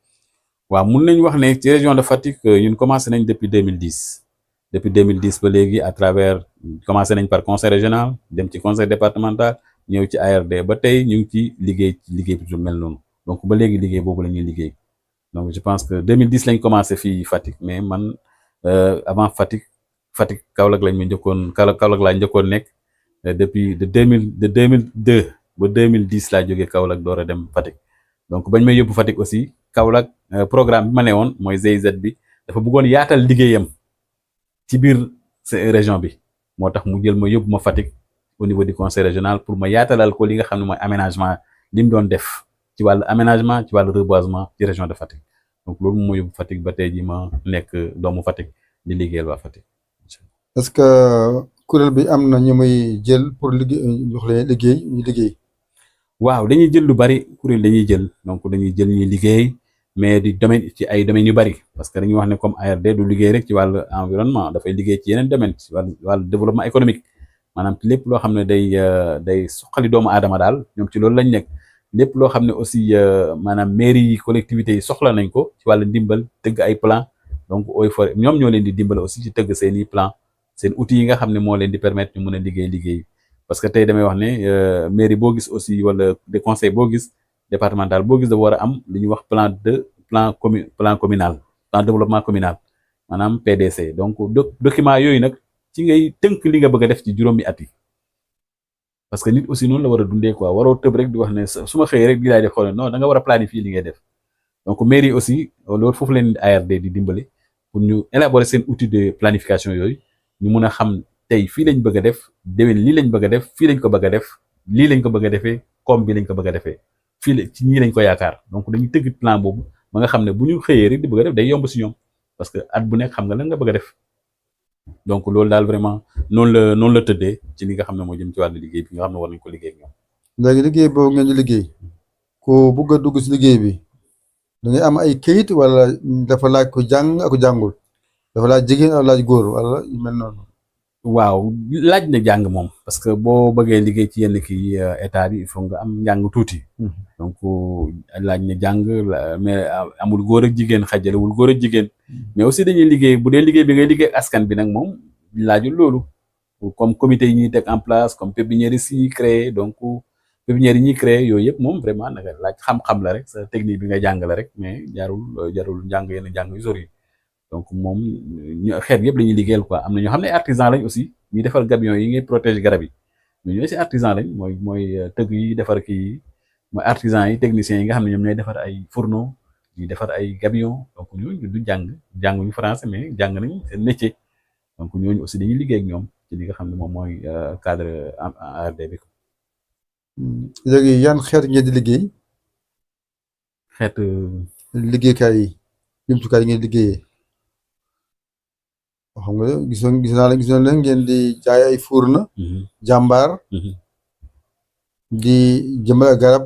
waaw mun nañ wax ne ci région de Fatick ñun commencé nañ depuis 2010 ba léegi à travers commencé nañ par conseil régional dem ci conseil départemental ñëw ci ARD ba tey ñu ngi ci liggéey bi mel noonu donc ba léegi liggéey boobu la ñuy liggéey donc je pense que 2010 lañ commencé fii Fatick mais man avant Fatick Kaolack lañ ma njëkkoon Kaolack laa njëkkoon nekk depuis de 2002 ba 2010 laa jógee Kaolack door a dem Fatick donc bañ may yóbbu Fatick aussi Kaolack programme bi ma ne woon mooy GIZ bi dafa bëggoon yaatal liggéeyam ci biir région bi moo tax mu jël ma yóbbu ma Fatick au niveau du conseil régional pour ma yaatalal ko li nga xam ne mooy aménagement li mu doon def ci wàllu aménagement ci wàllu reboisement ci région de Fatick donc loolu moo yóbbu Fatick ba tey ji ma nekk doomu Fatick di liggéeyal waa Fatick. est-ce que kuréel bi am na ñu muy jël pour liggéey jox leen liggéey ñu liggéey. waaw dañuy jël lu bari kuréel dañuy jël donc dañuy jël ñuy liggéey mais di domaine ci ay domaines yu bari parce que dañuy wax ne comme ARD du liggéey rek ci wàllu environnement dafay liggéey ci yeneen domaine ci wàllu développement économique maanaam ci lépp loo xam ne day suqali doomu aadama daal ñoom ci loolu lañ nekk lépp loo xam ne aussi maanaam mairie yi collectivités yi soxla nañ ko ci wàllu ndimbal tëgg ay plan donc ooy for ñoom ñoo leen di dimbal aussi ci tëgg seeni plan seen outils yi nga xam ne moo leen di permettre ñu mën a liggéey parce que tey damay wax ne mairie boo gis aussi wala des conseils boo gis départemental boo gis dafa war a am li ñuy wax plan communal plan développement communal maanaam PDC donc document yooyu nag ci ngay tënk li nga bëgg a def ci juróomi at yi parce que nit aussi noonu la war a dundee quoi waroo tëb rek di wax ne su ma xëyee rek di laay def xool non da nga war a planifier li ngay def donc mairie aussi loolu foofu leen ARD di dimbali pour ñu élaborer seen outil de planification yooyu ñu mun a xam tey fii lañ bëgg a def déwén lii lañ bëgg a def fii lañ ko bëgg a def lii lañ ko bëgg a defee comme bi lañ ko bëgg a defee fii la ci ñii lañ ko yaakaar donc dañuy tëgg plan boobu ba nga xam ne bu ñu xëyee rek di bëgg a def day yomb si ñoom parce que at bu nekk xam nga lan nga bëgg a def donc loolu daal vraiment noonu la tëddee ci li nga xam ne moo jëm ci wàllu liggéey bi nga xam ne war nañ ko liggéey ak ñoom. léegi liggéey boobu ngeen di liggéey ku bugg a dugg si liggéey bi da ngay am ay këyit wala dafa laaj ko jàng ak ko jàngul dafa laaj jigéen wala laaj góor wala yu mel noonu. waaw laaj na jàng moom parce que boo bëggee liggéey ci yenn kii état bi il faut nga am njàng tuuti donc laaj na jàng mais amul góor ak jigéen xajalewul góor ak jigéen mais aussi dañuy liggéey bu dee liggéey bi ngay liggéey askan bi nag moom laajul loolu comme comité yi ñuy teg en place comme pépinière yi si créé donc pépinière yi ñuy créé yooyu yëpp moom vraiment naka laaj xam-xam la rek sa technique bi nga jàng la rek mais jarul njàng yenn njàng yu sori donc moom xeet yëpp la ñuy liggéeyal quoi am na ñoo xam ne artisan lañ aussi ñuy defar gabion yi ngay protéger garab yi mais ñooy si artisan lañ mooy tëgg yi defar kii mooy artisan yi techniciens yi nga xam ne ñoom ñooy defar ay fourneau ñuy defar ay gabion donc ñooñu du jànguñu français mais jàng nañ seen métier donc ñooñu aussi dañuy liggéey ak ñoom ci li nga xam ne moom mooy cadre ARD bi. léegi yan xeet ngeen di liggéey. xeet liggéeykaay yi jumtukaay yi ngeen liggéeyee. xam nga gis naa leen ngeen di jaay ay fourne jàmbaar di jëmbal garab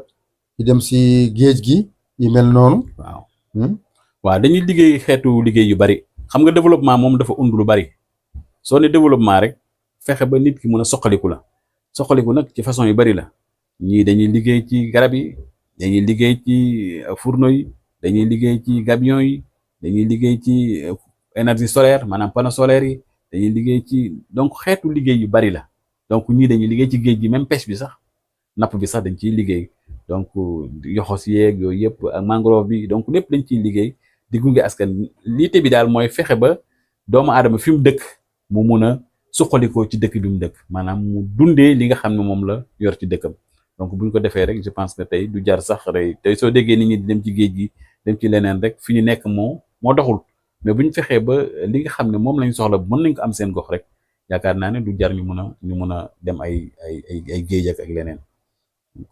di dem si géej gi yu mel noonu. waaw dañuy liggéey xeetu liggéey yu bari xam nga développement moom dafa und lu bari soo ne développement rek fexe ba nit ki mun a soqaliku la soqaliku nag ci façon yu bari la ñii dañuy liggéey ci garab yi dañuy liggéey ci fourneau yi dañuy liggéey ci gabion yi dañuy liggéey ci énergie solaire maanaam panneau solaire yi dañuy liggéey ci donc xeetu liggéey yu bari la donc ñii dañuy liggéey ci géej gi même pêche bi sax napp bi sax dañ ciy liggéey donc yoxos yeeg yooyu yëpp ak mangrove bi donc lépp dañ ciy liggéey di gunge askan liite bi daal mooy fexe ba doomu aadama fi mu dëkk mu mun a suqalikoo ci dëkk bi mu dëkk maanaam mu dundee li nga xam ne moom la yor ci dëkkam donc buñ ko defee rek je pense que tey du jar sax rey tey soo déggee nit ñi di dem ci géej gi dem ci leneen rek fi ñu nekk moo doxul mais bu ñu fexee ba li nga xam ne moom lañ soxla mën nañ ko am seen gox rek yaakaar naa ne du jar ñu mun a dem ay géej ak leneen donc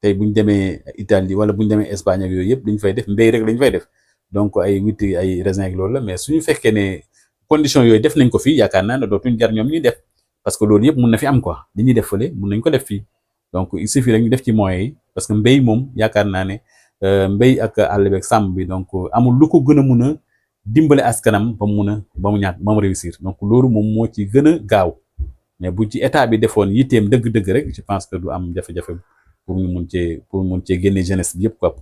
tey bu ñu demee Italie wala bu ñu demee Espagne ak yooyu yëpp dañ fay def mbéy rek lañ fay def donc ay witti ay raisin ak loolu la mais suñu fekkee ne condition yooyu def nañ ko fii yaakaar naa ne dootuñ jar ñoom ñuy def parce que loolu yëpp mun na fi am quoi li ñuy def fële mun nañ ko def fii donc il suffit rek ñu def ci moyens yi parce que mbéy moom yaakaar naa ne mbéy ak àll beeg sàmm bi donc amul lu ko gën a mun a dimbale askanam ba mu réussir donc loolu moom moo ci gën a gaaw mais bu ci état bi defoon yitteem dëgg-dëgg rek je pense que du am jafe-jafe pour ñu mun cee génne jeunesse bi yëpp quoi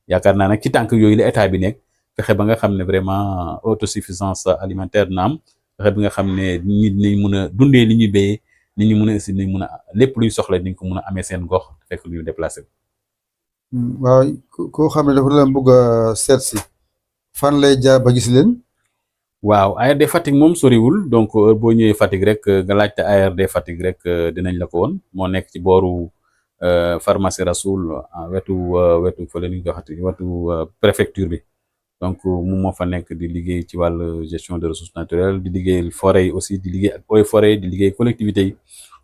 yaakaar naa nag ci tànk yooyu la état bi nekk fexe ba nga xam ne vraiment autosuffisance alimentaire na am fexe bi nga xam ne nit ñi mun a dundee li ñuy béyee nit ñi mun a aussi nañ mun a lépp luy soxla niñ ko mun a amee seen gox fekk lu ñu déplacé. waaw koo xam ne dafa leen bëgg a seet si fan lay jaar ba gis leen. waaw ARD Fatick moom soriwul donc boo ñëwee Fatick rek nga laajte ARD Fatick rek dinañ la ko woon moo nekk ci booru pharmacie Rasoul wetu fële ni ñu ko waxati wetu préfecture bi donc moom moo fa nekk di liggéey ci wàllu gestion de ressources naturelles di liggéey forêt yi aussi di liggéey ak eaux et forêt di liggéey collectivités yi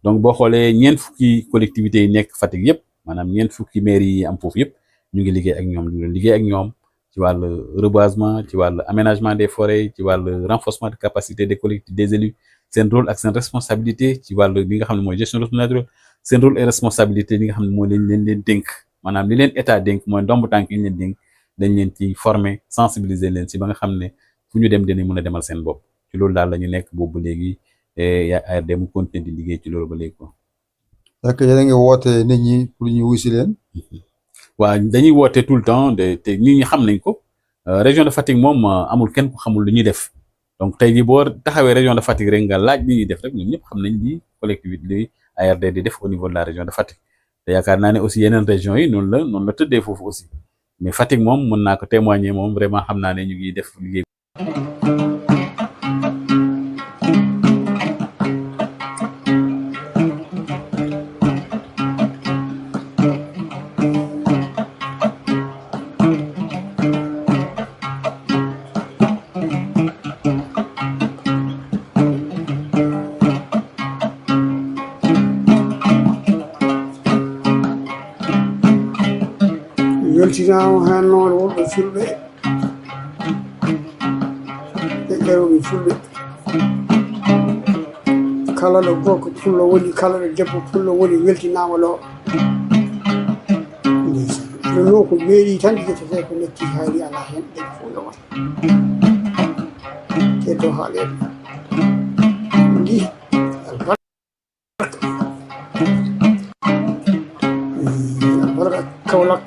donc boo xoolee ñeent fukki collectivités yi nekk Fatick yëpp maanaam ñeent fukki mairie yi am foofu yëpp ñu ngi liggéey ak ñoom ñu ngi liggéey ak ñoom ci wàllu reboisement ci wàllu aménagement des forêts ci wàllu renforcement de capacité des collectivités des élus seen rôle ak seen responsabilité ci wàllu li nga xam ne mooy gestion de ressources naturelles seen rôle et responsabilité li nga xam ne mooy leen dénk maanaam li leen état dénk mooy ndomb tànk yi leen dénk dañ leen ci former sensibiliser leen si ba nga xam ne fu ñu dem dinañ mën a demal seen bopp ci loolu daal la ñu nekk boobu ba léegi ARD mu continuer di liggéey ci loolu ba léegi ko. est-ce que yéen a ngi woote nit ñi pour ñu wuy si leen. waaw dañuy woote tout le temps te nit ñi xam nañ ko région de Fatick moom amul kenn ku xamul lu ñuy def donc tey jii boo taxawee région de Fatick rek nga laaj li ñuy def rek ñun ñëpp xam nañ li collectivité li ARD di def au niveau de la région de Fatick te yaakaar naa ne aussi yeneen régions yi noonu la tëddee foofu aussi mais Fatick moom mën naa ko témoigner moom vraiment xam naa ne ñu ngi def liggéey. weltinama hen noon wonɓe fulɓe e ƴewɓe fulɓe kala ɗo gorko pullo woni kala ɗo debbo pullo woni weltinama ɗo ɗonno ko meeɗi tan ƴettete ko lekki haali ala hen ɗen fo yowat keddo haaleɓe ndi albarka Kaolack